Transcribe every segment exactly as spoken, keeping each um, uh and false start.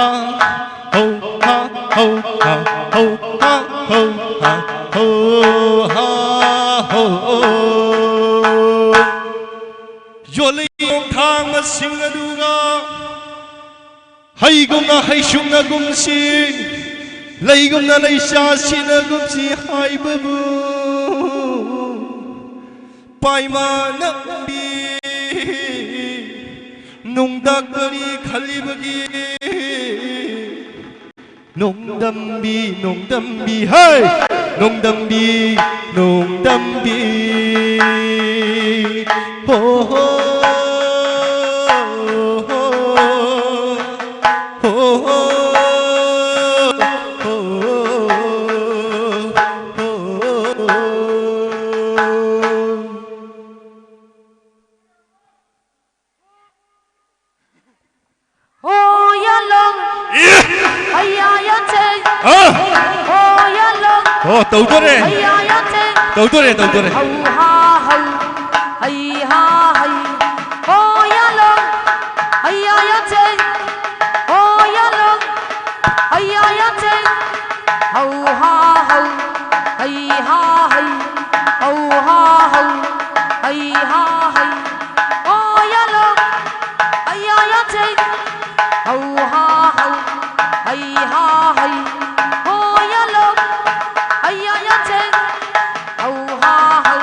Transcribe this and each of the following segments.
ꯍꯧ ꯍꯥ ꯍꯧ ꯍꯥ ꯍꯧ ꯍꯥ ꯍꯧ ꯍꯥ ꯍꯧ ꯍꯥ ꯍꯧ꯫ ꯌꯣꯜꯂꯤ ꯌꯣꯡꯊꯥꯡ ꯃꯁꯤꯡ ꯑꯗꯨꯒ ꯍꯩꯒꯨꯝꯅ ꯍꯩꯁꯨꯡꯅꯒꯨꯝꯁꯤ, ꯂꯩꯒꯨꯝꯅ ꯂꯩꯆꯥ ꯁꯤꯅꯒꯨꯝꯁꯤ ꯍꯥꯏꯕꯕꯨ ꯄꯥꯏꯃ ꯅꯝꯕꯤ ꯅꯨꯡꯗꯥꯛ ꯀꯔꯤ ꯈꯜꯂꯤꯕꯒꯤ? ꯅꯣꯡꯗꯝꯕꯤ, ꯅꯣꯡꯗꯝꯕꯤ, ꯍꯩ! ꯅꯣꯡꯗꯝꯕꯤ, ꯅꯣꯡꯗꯝꯕꯤ꯫ ꯍꯣ, ꯍꯣ, ꯍꯣ, ꯍꯣ, ꯍꯣ, ꯍꯣ, ꯍꯣ꯫ ꯍꯣꯌꯥꯂꯣꯡ, ꯏ! ꯍꯩꯌꯥꯌꯥꯆꯦ꯫ ꯍꯥ? ꯍꯣꯌꯥꯂꯣꯡ, ꯑꯣ, ꯇꯧꯗꯣꯔꯦ꯫ ꯍꯩꯌꯥꯌꯥꯆꯦ꯫ ꯇꯧꯗꯣꯔꯦ, ꯇꯧꯗꯣꯔꯦ꯫ ꯍꯧ ꯍꯥ ꯍꯧ, ꯍꯩ ꯍꯥ ꯍꯩ꯫ ꯍꯣꯌꯥꯂꯣꯡ, ꯍꯩꯌꯥꯌꯥꯆꯦ꯫ ꯍꯣꯌꯥꯂꯣꯡ, ꯍꯩꯌꯥꯌꯥꯆꯦ꯫ ꯍꯧ ꯍꯥ ꯍꯧ, ꯍꯩ ꯍꯥ ꯍꯩ꯫ ꯍꯧ ꯍꯥ ꯍꯧ, ꯍꯩ ꯍꯥ ꯍꯩ꯫ ꯍꯣꯌꯥꯂꯣꯡ, ꯍꯩꯌꯥꯌꯥꯆꯦ꯫ ꯍꯧ ꯍꯥ ꯍꯧ, ꯍꯩ ꯍꯥ ꯍꯩ꯫ ꯍꯣꯌꯥꯂꯣꯡ, ꯍꯩꯌꯥꯌꯥꯆꯦ꯫ ꯍꯧ ꯍꯥ ꯍꯧ,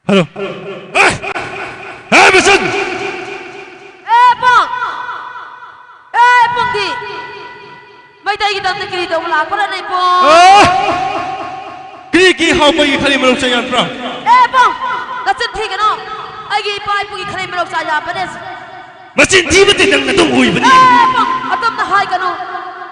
ꯍꯜꯂꯣ꯫ ꯑꯦ! ꯑꯦ, ꯕꯆꯟ! ꯑꯦ, ꯄꯣꯡ! ꯑꯦ, ꯄꯣꯡꯗꯤ! ꯃꯩꯇꯩꯒꯤꯗꯃꯛꯇ ꯀꯔꯤ ꯇꯧꯕ ꯂꯥꯛꯄ꯭ꯔꯥꯅꯦ, ꯄꯣꯡ? ꯑꯦ! ꯀꯔꯤꯒꯤ ꯍꯥꯎꯄꯩꯒꯤ ꯈꯔꯤ ꯃꯔꯧ ꯆꯥ ꯌꯥꯟꯕ꯭ꯔꯥ? ꯑꯦ, ꯄꯣꯡ! ꯅꯆꯤꯟ ꯊꯤꯒꯅꯣ! ꯑꯩꯒꯤ ꯏꯄꯥ ꯏꯄꯨꯒꯤ ꯈꯔꯤ ꯃꯔꯧ ꯆꯥ ꯌꯥꯕꯅꯦ꯫ ꯃꯆꯤꯟ ꯊꯤꯕꯗꯤ ꯅꯪ ꯑꯗꯨꯝ ꯑꯣꯏꯕꯅꯤ꯫ ꯑꯦ, ꯄꯣꯡ! ꯑꯗꯨꯝꯅ ꯍꯥꯏꯒꯅꯨ꯫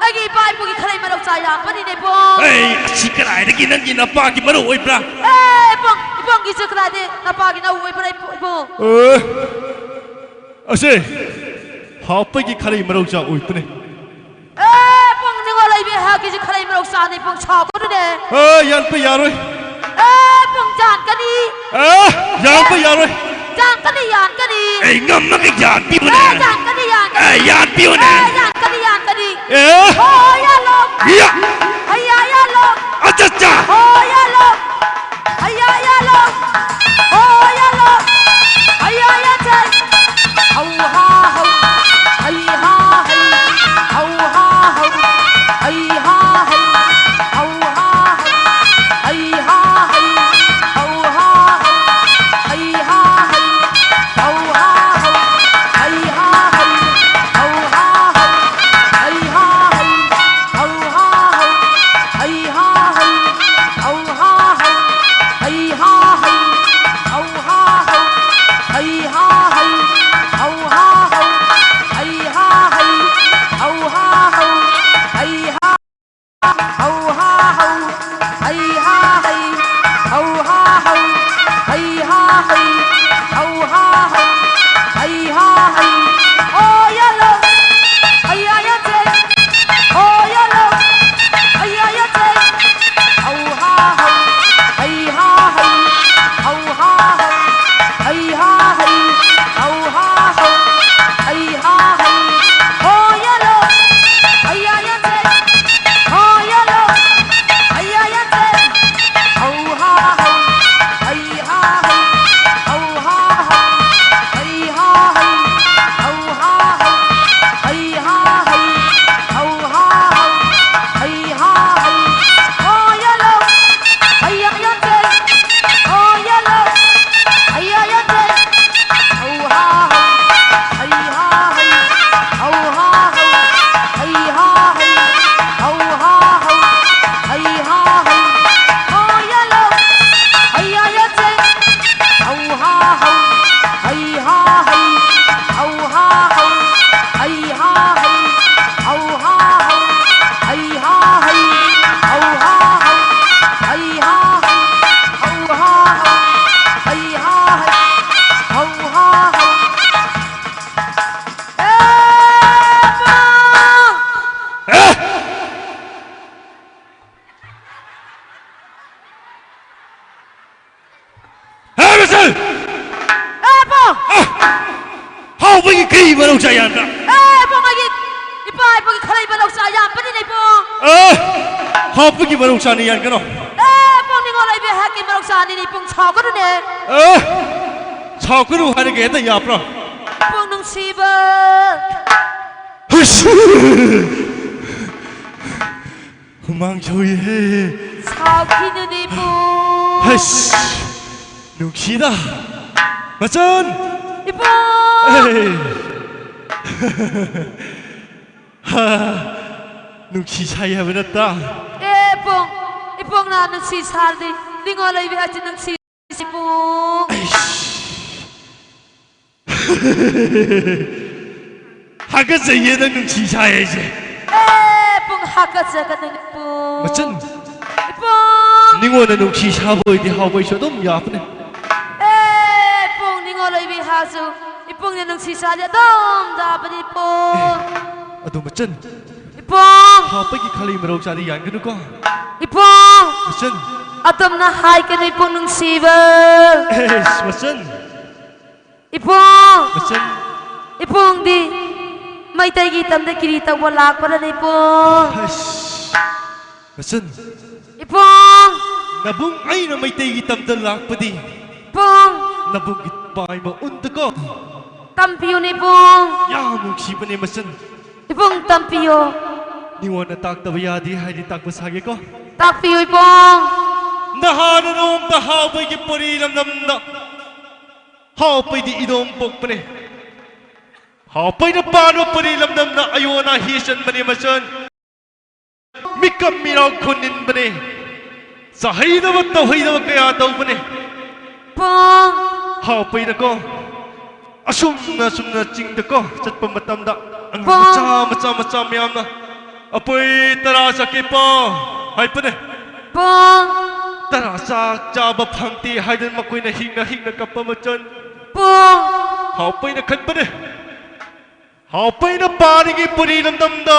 ꯑꯩꯒꯤ ꯏꯄꯥ ꯏꯄꯨꯒꯤ ꯈꯔꯤ ꯃꯔꯧ ꯆꯥ ꯌꯥꯕꯅꯤꯅꯦ, ꯄꯣꯡ꯫ ꯑꯩ, ꯑꯁꯤ ꯀꯗꯥꯏꯗꯒꯤ ꯅꯪꯒꯤ ꯅꯄꯥꯒꯤ ꯃꯔꯧ ꯑꯣꯏꯕ꯭ꯔꯥ? ꯑꯦ, ꯄꯣꯡ! ꯏꯕꯨꯡꯒꯤꯁꯨ ꯀꯗꯥꯏꯗꯒꯤ ꯅꯄꯥꯒꯤ ꯅꯧ ꯑꯣꯏꯕ꯭ꯔꯥ, ꯏꯕꯨꯡ? ꯑꯦ, ꯑꯁꯦ ꯍꯥꯞꯄꯒꯤ ꯈꯔꯤ ꯃꯔꯧ ꯆꯥ ꯑꯣꯏꯕꯅꯦ꯫ ꯑꯦ, ꯄꯣꯡ! ꯅꯤꯡꯉꯣꯜ ꯂꯩꯕꯤ ꯍꯥꯛꯀꯤꯁꯤ ꯈꯔꯤ ꯃꯔꯧ ꯆꯥꯅꯤ, ꯄꯣꯡ, ꯁꯥꯎꯒꯅꯨꯅꯦ꯫ ꯑꯦ, ꯌꯥꯟꯄ ꯌꯥꯔꯣꯏ꯫ ꯑꯦ, ꯄꯣꯡ, ꯌꯥꯟꯀꯅꯤ꯫ ꯑꯦ, ꯌꯥꯟꯄ ꯌꯥꯔꯣꯏ꯫ ꯌꯥꯟꯀꯅꯤ, ꯌꯥꯟꯀꯅꯤ꯫ ꯑꯩ ꯉꯝꯃꯒ ꯌꯥꯟꯄꯤꯕꯅꯦ꯫ ꯑꯦ, ꯌꯥꯟꯀꯅꯤ, ꯌꯥꯟꯀꯅꯤ꯫ ꯑꯦ, ꯌꯥꯟꯄꯤꯌꯨꯅꯦ꯫ ꯑꯦ, ꯌꯥꯟꯀꯅꯤ, ꯌꯥꯟꯀꯅꯤ꯫ ꯑꯦ꯫ ꯍꯣ, ꯌꯥꯜꯂꯣ꯫ ꯌꯥ꯫ ꯑꯌꯥ, ꯌꯥꯜꯂꯣ꯫ ꯑꯆꯥ, ꯆꯥ꯫ ꯍꯣ, ꯌꯥꯜꯂꯣ꯫ ꯑꯌꯥ, ꯌꯥꯜꯂꯣ꯫ ꯍꯣ, ꯌꯥꯜꯂꯣ꯫ ꯑꯌꯥ, ꯌꯥꯟꯁꯦ꯫ ꯍꯧ, ꯍꯥ, ꯍꯧ꯫ ꯍꯩ, ꯍꯥ, ꯍꯩ꯫ ꯍꯧ, ꯍꯥ, ꯍꯧ꯫ ꯍꯩ, ꯍꯥ, ꯍꯩ꯫ ꯍꯧ, ꯍꯥ, ꯍꯧ꯫ ꯍꯩ, ꯍꯥ, ꯍꯩ꯫ ꯍꯧ, ꯍꯥ, ꯍꯧ꯫ ꯍꯩ, ꯍꯥ, ꯍꯩ꯫ ꯍꯧ ꯍꯥ ꯍꯧ, ꯍꯩ ꯍꯥ ꯍꯩ, ꯍꯧ ꯍꯥ ꯍꯧ, ꯍꯩ ꯍꯥ ꯍꯩ, ꯍꯧ ꯍꯥ ꯍꯧ, ꯍꯩ ꯍꯥ ꯍꯩ꯫ ꯑꯣ ꯌꯥꯂꯣ, ꯍꯩ ꯌꯥ ꯌꯥ ꯆꯦ꯫ ꯑꯣ ꯌꯥꯂꯣ, ꯍꯩ ꯌꯥ ꯌꯥ ꯆꯦ꯫ ꯍꯧ ꯍꯥ ꯍꯧ, ꯍꯩ ꯍꯥ ꯍꯩ, ꯍꯧ ꯍꯥ ꯍꯧ, ꯍꯩ ꯍꯥ ꯍꯩ, ꯍꯧ ꯍꯥ ꯍꯧ, ꯍꯩ ꯍꯥ ꯍꯩ꯫ ꯑꯣ ꯌꯥꯂꯣ, ꯍꯩ ꯌꯥ ꯌꯥ ꯆꯦ꯫ ꯑꯣ ꯌꯥꯂꯣ, ꯍꯩ ꯌꯥ ꯌꯥ ꯆꯦ꯫ ꯍꯧ ꯍꯥ ꯍꯧ, ꯍꯩ ꯍꯥ ꯍꯩ, ꯍꯥꯎꯕꯒꯤ ꯀꯔꯤ ꯃꯔꯧ ꯆꯥ ꯌꯥꯟꯕ꯭ꯔꯥ? ꯑꯦ, ꯏꯕꯨꯡ, ꯑꯩꯒꯤ ꯏꯄꯥ ꯏꯄꯨꯒꯤ ꯈꯂꯩ ꯃꯔꯧ ꯆꯥ ꯌꯥꯟꯕꯅꯤꯅꯦ, ꯏꯕꯨꯡ꯫ ꯑꯦ, ꯍꯥꯎꯕꯒꯤ ꯃꯔꯧ ꯆꯥꯅ ꯌꯥꯟꯒꯅꯣ꯫ ꯑꯦ, ꯏꯕꯨꯡ, ꯅꯤꯡꯉꯣꯜ ꯑꯣꯏꯕꯤ ꯑꯩꯍꯥꯛꯀꯤ ꯃꯔꯧ ꯆꯥꯅꯤꯅꯦ, ꯏꯕꯨꯡ, ꯁꯥꯎꯒꯅꯨꯅꯦ꯫ ꯑꯦ, ꯁꯥꯎꯒꯅꯨ ꯍꯥꯏꯔꯒ ꯍꯦꯛꯇ ꯌꯥꯕ꯭ꯔꯣ? ꯏꯕꯨꯡ ꯅꯨꯡꯁꯤꯕ꯫ ꯍꯨꯏꯁ! ꯍꯨꯃꯥꯡ ꯁꯧꯏꯍꯦ꯫ ꯁꯥꯎꯈꯤꯅꯨꯅꯦ, ꯏꯕꯨꯡ꯫ ꯍꯩꯁ! ꯅꯨꯡꯁꯤꯗ꯫ ꯃꯆꯟ! ꯏꯕꯨꯡ! ꯑꯦ! ꯍꯥ! ꯅꯨꯡꯁꯤ ꯁꯥꯏ ꯍꯥꯏꯕ ꯅꯠꯇ꯭ꯔꯥ? ꯑꯦ, ꯏꯕꯨꯡ! ꯏꯕꯨꯡꯅ ꯅꯨꯡꯁꯤ ꯁꯥꯔꯗꯤ ꯅꯤꯡꯉꯣꯜ ꯑꯣꯏꯕꯤ ꯑꯩꯁꯨ ꯅꯨꯡꯁꯤ ꯏꯕꯨꯡ꯫ ꯑꯩꯁ! ꯍꯥꯒꯠꯆꯩꯌꯦ ꯅꯪ ꯅꯨꯡꯁꯤ ꯁꯥꯏ ꯍꯥꯏꯁꯦ꯫ ꯑꯦ, ꯏꯕꯨꯡ, ꯍꯥꯒꯠꯆꯒꯅꯨ, ꯏꯕꯨꯡ꯫ ꯃꯆꯟ꯫ ꯏꯕꯨꯡ! ꯅꯤꯡꯉꯣꯜꯅ ꯅꯨꯡꯁꯤ ꯁꯥꯕ ꯑꯣꯏꯗꯤ ꯍꯥꯎꯕꯩꯁꯨ ꯑꯗꯨꯝ ꯌꯥꯕꯅꯦ꯫ ꯑꯦ, ꯏꯕꯨꯡ, ꯅꯤꯡꯉꯣꯜ ꯑꯣꯏꯕꯤ ꯍꯥꯁꯨ ꯏꯕꯨꯡꯅ ꯅꯨꯡꯁꯤ ꯁꯥꯗꯤ ꯑꯗꯨꯝ ꯌꯥꯕꯅꯤ, ꯏꯕꯨꯡ꯫ ꯑꯗꯨ ꯃꯆꯟ꯫ ꯏꯕꯨꯡ! ꯍꯥꯎꯕꯒꯤ ꯈꯂꯩ ꯃꯔꯧ ꯆꯥꯗꯤ ꯌꯥꯟꯒꯅꯨꯀꯣ꯫ ꯏꯕꯨꯡ! ꯃꯆꯟ꯫ ꯑꯗꯨꯝꯅ ꯍꯥꯏꯒꯅꯨ, ꯏꯕꯨꯡ ꯅꯨꯡꯁꯤꯕ꯫ ꯑꯦꯁ, ꯃꯆꯟ꯫ ꯏꯕꯨꯡ! ꯃꯆꯟ꯫ ꯏꯕꯨꯡꯗꯤ ꯃꯩꯇꯩꯒꯤ ꯇꯝꯗ ꯀꯤꯔꯤ ꯇꯧꯕ ꯂꯥꯛꯄꯅꯅꯦ, ꯏꯕꯨꯡ꯫ ꯑꯁ꯫ ꯃꯆꯟ꯫ ꯏꯕꯨꯡ! ꯅꯕꯨꯡ ꯑꯩꯅ ꯃꯩꯇꯩꯒꯤ ꯇꯝꯗ ꯂꯥꯛꯄꯗꯤ ꯏꯕꯨꯡ! ꯅꯕꯨꯡꯒꯤ ꯄꯥꯏꯕ ꯎꯟꯗꯀꯣ꯫ ꯇꯝꯕꯤꯌꯨꯅꯦ, ꯏꯕꯨꯡ꯫ ꯌꯥꯝ ꯅꯨꯡꯁꯤꯕꯅꯦ, ꯃꯆꯟ꯫ ꯏꯕꯨꯡ, ꯇꯝꯕꯤꯌꯣ꯫ ꯅꯤꯉꯣꯟꯅ ꯇꯥꯛꯇꯕ ꯌꯥꯗꯦ ꯍꯥꯏꯗꯤ ꯇꯥꯛꯄ ꯁꯥꯒꯦꯀꯣ꯫ ꯇꯥꯛꯄꯤꯌꯨ, ꯏꯕꯨꯡ꯫ ꯅꯍꯥꯟꯅ ꯅꯣꯡꯃꯇ ꯍꯥꯎꯕꯒꯤ ꯄꯨꯔꯤ ꯂꯝꯗꯝꯗ ꯍꯥꯎꯄꯩꯗꯤ ꯏꯗꯣꯝ ꯄꯣꯛꯄꯅꯦ꯫ ꯍꯥꯎꯄꯩꯅ ꯄꯥꯟꯕ ꯄꯨꯔꯤ ꯂꯝꯗꯝꯗ ꯑꯌꯣꯟ ꯑꯍꯤ ꯆꯟꯕꯅꯦ, ꯃꯆꯟ꯫ ꯃꯤꯀꯞ ꯃꯤꯔꯥꯎ ꯈꯨꯟꯅꯤꯟꯕꯅꯦ꯫ ꯆꯥꯍꯩꯗꯕ ꯇꯧꯍꯩꯗꯕ ꯀꯌꯥ ꯇꯧꯕꯅꯦ꯫ ꯄꯨꯡ꯫ ꯍꯥꯎꯄꯩꯅꯀꯣ, ꯑꯁꯨꯝꯅ ꯑꯁꯨꯝꯅ ꯆꯤꯡꯗꯀꯣ ꯆꯠꯄ ꯃꯇꯝꯗ ꯑꯉꯥꯡ ꯄꯨꯡ꯫ ꯃꯆꯥ ꯃꯆꯥ ꯃꯆꯥ ꯃꯌꯥꯝꯅ, "ꯑꯄꯣꯏ, ꯇꯔꯥ ꯆꯥꯀꯦ ꯄꯥꯎ" ꯍꯥꯏꯕꯅꯦ꯫ ꯄꯨꯡ꯫ ꯇꯔꯥ ꯆꯥꯛ ꯆꯥꯕ ꯐꯪꯗꯦ ꯍꯥꯏꯗꯨꯅ ꯃꯈꯣꯏꯅ ꯍꯤꯡꯅ ꯍꯤꯡꯅ ꯀꯞꯄ ꯃꯆꯟ꯫ ꯄꯨꯡ꯫ ꯍꯥꯎꯄꯩꯅ ꯈꯟꯕꯅꯦ, ꯍꯥꯎꯄꯩꯅ ꯄꯥꯔꯤꯉꯩ ꯄꯨꯔꯤ ꯂꯝꯗꯝꯗ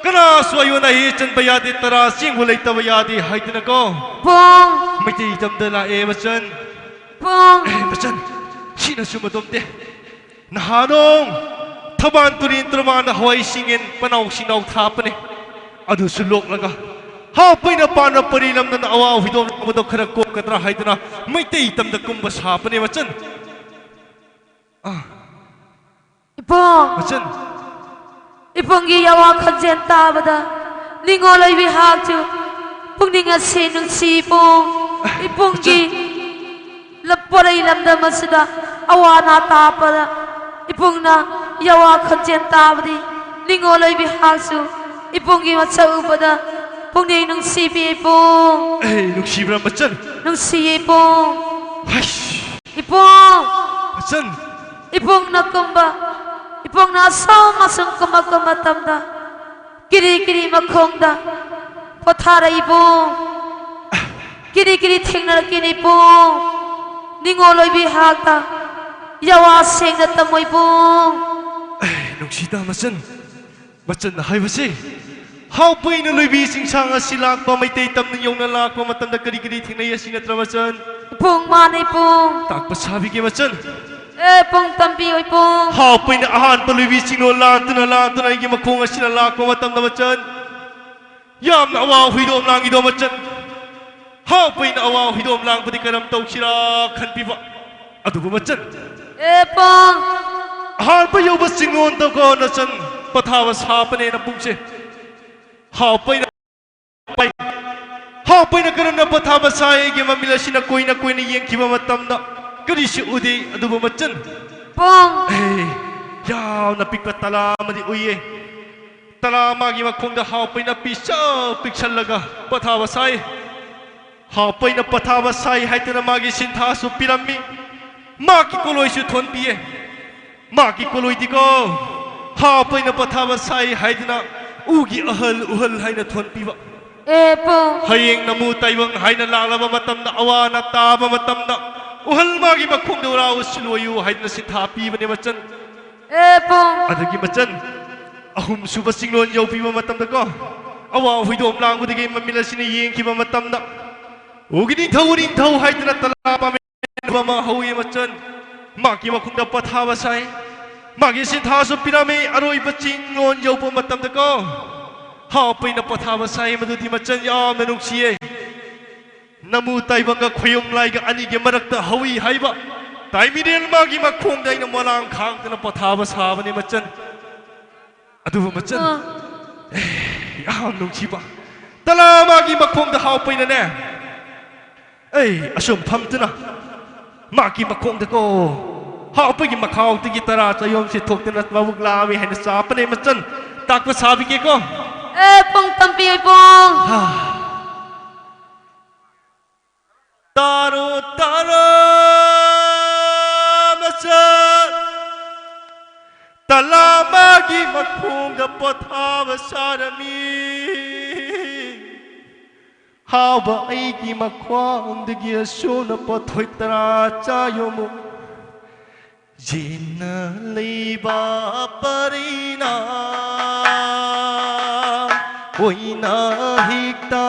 ꯀꯅꯥꯁꯨ ꯑꯌꯣꯟ ꯑꯍꯤ ꯆꯟꯕ ꯌꯥꯗꯦ, ꯇꯔꯥ ꯆꯦꯡꯕꯨ ꯂꯩꯇꯕ ꯌꯥꯗꯦ ꯍꯥꯏꯗꯅꯀꯣ꯫ ꯄꯨꯡ꯫ ꯃꯩꯇꯩ ꯂꯝꯗ ꯂꯥꯛꯑꯦ ꯃꯆꯟ꯫ ꯄꯨꯡ꯫ ꯑꯦ ꯃꯆꯟ, ꯁꯤꯅꯁꯨ ꯃꯗꯣꯝꯇꯦ꯫ ꯅꯍꯥꯅꯣꯡ ꯊꯕꯥꯟ ꯇꯨꯔꯦꯟ ꯇꯨꯔꯃꯥꯟꯗ ꯍꯋꯥꯏ ꯁꯤꯡꯌꯦꯟ ꯄꯅꯥꯎ ꯁꯤꯡꯅꯥꯎ ꯊꯥꯞꯄꯅꯦ꯫ ꯑꯗꯨꯁꯨ ꯂꯣꯛꯂꯒ ꯍꯥꯞꯄꯩꯅ ꯄꯥꯟꯕ ꯄꯔꯤ ꯂꯝꯗꯅ ꯑꯋꯥ ꯍꯨꯏꯗꯣꯝ ꯂꯥꯡꯕꯗꯣ ꯈꯔ ꯀꯣꯛꯀꯗ꯭ꯔꯥ ꯍꯥꯏꯗꯨꯅ ꯃꯩꯇꯩ ꯇꯝꯗ ꯀꯨꯝꯕ ꯁꯥꯄꯅꯦ ꯃꯆꯟ꯫ ꯑꯥ, ꯏꯕꯨꯡ! ꯃꯆꯟ! ꯏꯕꯨꯡꯒꯤ ꯌꯥꯋꯥ ꯈꯣꯟꯖꯦꯜ ꯇꯥꯕꯗ ꯅꯤꯡꯉꯣꯜ ꯑꯣꯏꯕꯤ ꯍꯥꯛꯁꯨ ꯄꯨꯛꯅꯤꯡ ꯑꯁꯤ ꯅꯨꯡꯁꯤ ꯏꯕꯨꯡ꯫ ꯏꯕꯨꯡꯒꯤ ꯃꯆꯟ! ꯂꯞ-, ꯄꯣꯔꯩ ꯂꯝꯗꯝ ꯑꯁꯤꯗ ꯑꯋꯥ ꯑꯅꯥ ꯇꯥꯕꯗ ꯏꯕꯨꯡꯅ ꯌꯥꯋꯥ ꯈꯣꯟꯖꯦꯜ ꯇꯥꯕꯗꯤ ꯅꯤꯡꯉꯣꯜ ꯑꯣꯏꯕꯤ ꯍꯥꯛꯁꯨ ꯏꯕꯨꯡꯒꯤ ꯃꯁꯛ ꯎꯕꯗ ꯄꯨꯛꯅꯤꯡ ꯅꯨꯡꯁꯤꯕꯤ ꯏꯕꯨꯡ꯫ ꯑꯦ, ꯅꯨꯡꯁꯤꯕ꯭ꯔꯥ ꯃꯆꯟ? ꯅꯨꯡꯁꯤꯌꯦ ꯏꯕꯨꯡ꯫ ꯍꯩꯁ! ꯏꯕꯨꯡ! ꯃꯆꯟ! ꯏꯕꯨꯡꯅ ꯀꯨꯝꯕ, ꯏꯕꯨꯡꯅ ꯑꯁꯥꯎ ꯑꯃꯁꯨꯡ ꯀꯨꯝꯃꯛꯄ ꯃꯇꯝꯗ ꯀꯤꯔꯤ ꯀꯤꯔꯤ ꯃꯈꯣꯡꯗ ꯄꯣꯊꯥꯔꯛꯏꯕꯣ꯫ ꯀꯤꯔꯤ ꯀꯤꯔꯤ ꯊꯦꯡꯅꯔꯛꯀꯦꯅꯦ ꯏꯕꯣ꯫ ꯅꯤꯡꯉꯣꯜ ꯑꯣꯏꯕꯤ ꯍꯥꯛꯇ ꯌꯥꯋꯥ ꯁꯦꯡꯅ ꯇꯝꯃꯣ ꯏꯕꯣ꯫ ꯑꯦ, ꯅꯨꯡꯁꯤꯗ ꯃꯆꯟ꯫ ꯃꯆꯟꯅ ꯍꯥꯏꯕꯁꯦ, ꯍꯥꯎꯄꯩꯅ ꯂꯣꯏꯕꯤ ꯆꯤꯡꯁꯥꯡ ꯑꯁꯤ ꯂꯥꯛꯄ, ꯃꯩꯇꯩ ꯇꯝꯅ ꯌꯧꯅ ꯂꯥꯛꯄ ꯃꯇꯝꯗ ꯀꯔꯤ ꯀꯔꯤ ꯊꯦꯡꯅꯩ ꯑꯁꯤ ꯅꯠꯇ꯭ꯔ ꯃꯆꯟ? ꯏꯕꯨꯡ, ꯃꯥꯅꯦ ꯏꯕꯨꯡ꯫ ꯇꯥꯛꯄ ꯁꯥꯕꯤꯒꯦ ꯃꯆꯟ꯫ ꯑꯦ ꯏꯕꯨꯡ, ꯇꯝꯕꯤꯌꯣ ꯏꯕꯨꯡ꯫ ꯍꯥꯎꯄꯩꯅ ꯑꯍꯥꯟꯕ ꯂꯣꯏꯕꯤ ꯆꯤꯡꯂꯣꯜ ꯂꯥꯟꯗꯨꯅ ꯂꯥꯟꯗꯨꯅ ꯑꯩꯒꯤ ꯃꯈꯣꯡ ꯑꯁꯤꯅ ꯂꯥꯛꯄ ꯃꯇꯝꯗ ꯃꯆꯟ, ꯌꯥꯝꯅ ꯑꯋꯥ ꯍꯨꯏꯗꯣꯝ ꯂꯥꯡꯉꯤꯗꯣ ꯃꯆꯟ꯫ ꯍꯥꯎꯄꯩꯅ ꯑꯋꯥ ꯍꯨꯏꯗꯣꯝ ꯂꯥꯡꯕꯗꯤ ꯀꯔꯝ ꯇꯧꯁꯤꯔꯥ ꯈꯟꯕꯤꯕ꯫ ꯑꯗꯨꯕꯨ ꯃꯆꯟ, ꯑꯦ ꯏꯕꯨꯡ꯫ ꯑꯍꯥꯟꯕ ꯌꯧꯕ ꯆꯤꯡꯂꯣꯟꯗꯀꯣ ꯅꯆꯟ, ꯄꯊꯥꯕ ꯁꯥꯄꯅꯦꯅ ꯄꯨꯡꯁꯦ꯫ ꯍꯥꯎꯄꯩꯅ ꯄꯥꯏ-, ꯍꯥꯎꯄꯩꯅ ꯀꯔꯝꯅ ꯄꯊꯥꯕ ꯁꯥꯏ ꯑꯩꯒꯤ ꯃꯃꯤꯠ ꯑꯁꯤꯅ ꯀꯣꯏꯅ ꯀꯣꯏꯅ ꯌꯦꯡꯈꯤꯕ ꯃꯇꯝꯗ ꯀꯔꯤꯁꯨ ꯎꯗꯦ꯫ ꯑꯗꯨꯕꯨ ꯃꯆꯟ, ꯏꯕꯨꯡ꯫ ꯑꯦ, ꯌꯥꯝꯅ ꯄꯤꯛꯄ ꯇꯂꯥ ꯑꯃꯗꯤ ꯎꯏꯌꯦ꯫ ꯇꯂꯥ ꯃꯥꯒꯤ ꯃꯈꯣꯡꯗ ꯍꯥꯎꯄꯩꯅ ꯄꯤꯁꯛ ꯄꯤꯛꯁꯜꯂꯒ ꯄꯊꯥꯕ ꯁꯥꯏ꯫ ꯍꯥꯎꯄꯩꯅ ꯄꯊꯥꯕ ꯁꯥꯏ ꯍꯥꯏꯗꯨꯅ ꯃꯥꯒꯤ ꯁꯤꯟꯊꯥꯁꯨ ꯄꯤꯔꯝꯃꯤ, ꯃꯥꯒꯤ ꯀꯣꯂꯣꯏꯁꯨ ꯊꯣꯟꯕꯤꯌꯦ꯫ ꯃꯥꯒꯤ ꯀꯣꯂꯣꯏꯗꯤꯀꯣ, ꯍꯥꯎꯄꯩꯅ ꯄꯊꯥꯕ ꯁꯥꯏ ꯍꯥꯏꯗꯨꯅ ꯎꯒꯤ ꯑꯍꯜ ꯎꯍꯜ ꯍꯥꯏꯅ ꯊꯣꯟꯕꯤꯕ꯫ ꯑꯦ ꯏꯕꯨꯡ꯫ ꯍꯌꯦꯡ ꯅꯃꯨ ꯇꯥꯏꯕꯪ ꯍꯥꯏꯅ ꯂꯥꯛꯂꯕ ꯃꯇꯝꯗ, ꯑꯋꯥ ꯑꯅꯥ ꯇꯥꯕ ꯃꯇꯝꯗ, ꯎꯍꯜ ꯃꯥꯒꯤ ꯃꯈꯣꯡꯗ ꯎꯔꯥ ꯎꯁꯤꯜꯂꯣꯌꯨ ꯍꯥꯏꯗꯨꯅ ꯁꯤꯟꯊꯥ ꯄꯤꯕꯅꯦ ꯃꯆꯟ꯫ ꯑꯦ ꯏꯕꯨꯡ꯫ ꯑꯗꯒꯤ ꯃꯆꯟ, ꯑꯍꯨꯝꯁꯨꯕ ꯆꯤꯡꯂꯣꯟ ꯌꯧꯕꯤꯕ ꯃꯇꯝꯗꯀꯣ, ꯑꯋꯥ ꯍꯨꯏꯗꯣꯝ ꯂꯥꯡꯕꯗꯒꯤ ꯃꯃꯤꯠ ꯑꯁꯤꯅ ꯌꯦꯡꯈꯤꯕ ꯃꯇꯝꯗ, ꯎꯒꯤ ꯅꯤꯡꯊꯧ, ꯅꯤꯡꯊꯧ ꯍꯥꯏꯗꯨꯅ ꯇꯂꯥ ꯄꯥꯝꯃꯤ ꯑꯃ ꯍꯧꯏ ꯃꯆꯟ꯫ ꯃꯥꯒꯤ ꯃꯈꯣꯡꯗ ꯄꯊꯥꯕ ꯁꯥꯏ꯫ ꯃꯥꯒꯤ ꯁꯤꯟꯊꯥꯁꯨ ꯄꯤꯔꯝꯃꯤ꯫ ꯑꯔꯣꯏꯕ ꯆꯤꯡꯂꯣꯟ ꯌꯧꯕ ꯃꯇꯝꯗꯀꯣ, ꯍꯥꯎꯄꯩꯅ ꯄꯣꯊꯥꯕ ꯁꯥꯏ꯫ ꯃꯗꯨꯗꯤ ꯃꯆꯟ ꯌꯥꯝꯅ ꯅꯨꯡꯁꯤꯌꯦ꯫ ꯅꯃꯨ ꯇꯥꯏꯕꯪꯒ ꯈꯣꯌꯨꯝ ꯂꯥꯏꯒ ꯑꯅꯤꯒꯤ ꯃꯔꯛꯇ ꯍꯧꯏ ꯍꯥꯏꯕ ꯇꯥꯏꯃꯤꯔꯦꯜ ꯃꯥꯒꯤ ꯃꯈꯣꯡꯗ ꯑꯩꯅ ꯃꯣꯂꯥꯡ ꯈꯥꯡꯗꯅ ꯄꯣꯊꯥꯕ ꯁꯥꯕꯅꯤ ꯃꯆꯟ꯫ ꯑꯗꯨꯕꯨ ꯃꯆꯟ, ꯑꯥ꯫ ꯑꯦ, ꯌꯥꯝ ꯅꯨꯡꯁꯤꯕ ꯇꯂꯥ ꯃꯥꯒꯤ ꯃꯈꯣꯡꯗ ꯍꯥꯎꯄꯩꯅꯅꯦ, ꯑꯩ ꯑꯁꯨꯝ ꯐꯝꯗꯨꯅ ꯃꯥꯒꯤ ꯃꯈꯣꯡꯗꯀꯣ ꯍꯥꯎꯄꯩꯒꯤ ꯃꯈꯥꯎꯗꯒꯤ ꯇꯔꯥ ꯆꯌꯣꯝꯁꯦ ꯊꯣꯛꯇꯅ ꯃꯕꯨꯛ ꯂꯥꯝꯃꯤ ꯍꯥꯏꯅ ꯆꯥꯄꯅꯦ ꯃꯆꯟ꯫ ꯇꯥꯛꯄ ꯁꯥꯕꯤꯒꯦꯀꯣ꯫ ꯑꯦ, ꯄꯨꯡ ꯇꯝꯕꯤꯌꯨ, ꯄꯨꯡ꯫ ꯍꯥ꯫ ꯇꯥꯔꯣ, ꯇꯥꯔꯣ, ꯃꯆꯟ꯫ ꯇꯂꯥ ꯃꯥꯒꯤ ꯃꯈꯣꯡꯗ ꯄꯣꯊꯥꯕ ꯁꯥꯔꯝꯃꯤ꯫ ꯍꯥꯎꯕ ꯑꯩꯒꯤ ꯃꯈꯣꯡꯗꯒꯤ ꯑꯁꯨꯝꯅ ꯄꯣꯠꯊꯣꯏ ꯇꯔꯥ ꯆꯥ ꯌꯣꯝꯃꯨ꯫ ꯌꯦꯟꯅ ꯂꯩꯕ ꯄꯔꯤꯅ ꯑꯣꯏꯅ ꯍꯦꯛꯇ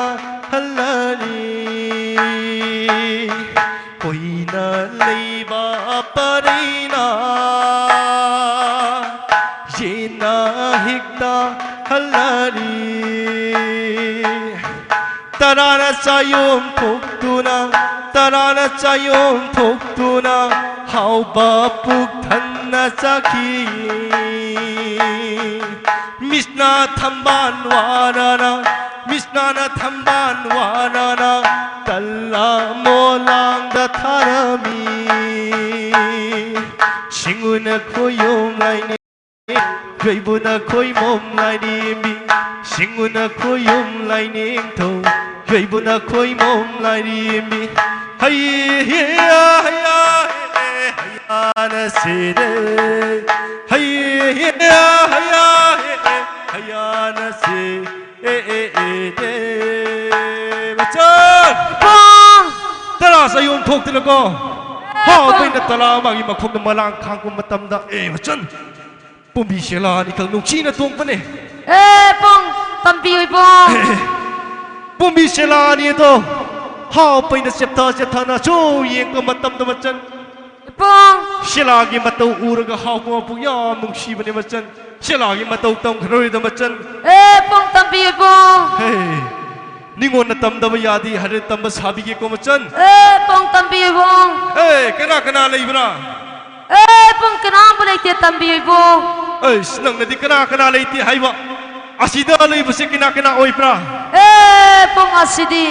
ꯍꯜꯂꯅꯤ꯫ ꯑꯣꯏꯅ ꯂꯩꯕ ꯄꯔꯤꯅ ꯌꯦꯟꯅ ꯍꯦꯛꯇ ꯍꯜꯂꯅꯤ꯫ ꯇꯔꯥꯅ ꯆꯥꯌꯣꯝ ꯊꯣꯛꯇꯨꯅ, ꯇꯔꯥꯅ ꯆꯥꯌꯣꯝ ꯊꯣꯛꯇꯨꯅ, ꯍꯥꯎꯕ ꯄꯨꯛ ꯊꯟꯅ ꯆꯥꯈꯤ꯫ ꯃꯤꯁꯅ ꯊꯝꯕꯥꯜ ꯋꯥꯅꯅ, ꯃꯤꯁꯅꯥꯅ ꯊꯝꯕꯥꯜ ꯋꯥꯅꯅ, ꯇꯜꯂ ꯃꯣꯂꯥꯡꯗ ꯊꯥꯔꯝꯃꯤ꯫ ꯁꯤꯡꯎꯅ ꯈꯣꯌꯣꯝ ꯂꯥꯏꯅꯤ꯫ ꯌꯣꯏꯕꯨꯅ ꯈꯣꯏꯃꯣꯝ ꯂꯥꯏꯔꯦꯝꯕꯤ, ꯁꯤꯡꯎꯅ ꯈꯣꯏꯌꯨꯝ ꯂꯥꯏꯅꯤꯡꯊꯧ, ꯌꯣꯏꯕꯨꯅ ꯈꯣꯏꯃꯣꯝ ꯂꯥꯏꯔꯦꯝꯕꯤ꯫ ꯍꯩ ꯍꯤꯌꯥ ꯍꯩꯌꯥ ꯍꯦ ꯍꯩꯌꯥꯅ ꯁꯤꯔꯦ꯫ ꯍꯩ ꯍꯤꯌꯥ ꯍꯩꯌꯥ ꯍꯦ ꯍꯩꯌꯥꯅ ꯁꯤ ꯑꯦ ꯑꯦ ꯑꯦ ꯑꯦ꯫ ꯃꯆꯟ! ꯏꯄꯥ! ꯇꯔꯥ ꯆꯌꯣꯝ ꯊꯣꯛꯇꯅꯀꯣ꯫ ꯍꯥꯎꯕꯩꯅ ꯇꯂꯥ ꯃꯥꯒꯤ ꯃꯈꯣꯡꯗ ꯃꯂꯥꯡ ꯈꯥꯡꯕ ꯃꯇꯝꯗ, ꯑꯦ ꯃꯆꯟ! ꯄꯨꯝꯕꯤ ꯁꯦꯂꯥ ꯑꯅꯤꯈꯛ ꯅꯨꯡꯁꯤꯅ ꯇꯣꯡꯕꯅꯦ꯫ ꯑꯦ ꯄꯨꯡ! ꯇꯝꯕꯤꯌꯨ ꯏꯕꯨꯡ! ꯑꯦ, ꯄꯨꯝꯕꯤ ꯁꯦꯂꯥ ꯑꯅꯤ ꯑꯗꯣ ꯍꯥꯎ ꯄꯩꯅ ꯆꯦꯞꯊ ꯆꯦꯞꯊꯅ ꯁꯨꯝ ꯌꯦꯡꯕ ꯃꯇꯝꯗ ꯃꯆꯟ, ꯏꯕꯨꯡ꯫ ꯁꯦꯂꯥꯒꯤ ꯃꯇꯧ ꯎꯔꯒ ꯍꯥꯎꯕ ꯃꯄꯨ ꯌꯥꯝ ꯅꯨꯡꯁꯤꯕꯅꯦ ꯃꯆꯟ꯫ ꯁꯦꯂꯥꯒꯤ ꯃꯇꯧ ꯇꯝꯈ꯭ꯔꯣꯏꯗ ꯃꯆꯟ꯫ ꯑꯦ ꯏꯕꯨꯡ, ꯇꯝꯕꯤꯌꯨ ꯏꯕꯨꯡ꯫ ꯍꯦ, ꯅꯤꯉꯣꯟꯅ ꯇꯝꯗꯕ ꯌꯥꯗꯦ ꯍꯥꯏꯔꯦ, ꯇꯝꯕ ꯁꯥꯕꯤꯒꯦꯀꯣ ꯃꯆꯟ꯫ ꯑꯦ ꯏꯕꯨꯡ, ꯇꯝꯕꯤꯌꯨ ꯏꯕꯨꯡ꯫ ꯑꯦ, ꯀꯅꯥ ꯀꯅꯥ ꯂꯩꯕ꯭ꯔꯥ? ꯑꯦ ꯏꯕꯨꯡ, ꯀꯅꯥꯝꯕꯨ ꯂꯩꯇꯦ, ꯇꯝꯕꯤꯌꯨ ꯏꯕꯨꯡ꯫ ꯑꯩꯁ, ꯅꯪꯅꯗꯤ ꯀꯅꯥ ꯀꯅꯥ ꯂꯩꯇꯦ ꯍꯥꯏꯕ? ꯑꯁꯤꯗ ꯂꯩꯕꯁꯦ ꯀꯅꯥ ꯀꯅꯥ ꯑꯣꯏꯕ꯭ꯔꯥ? ꯑꯦ ꯏꯕꯨꯡ, ꯑꯁꯤꯗꯤ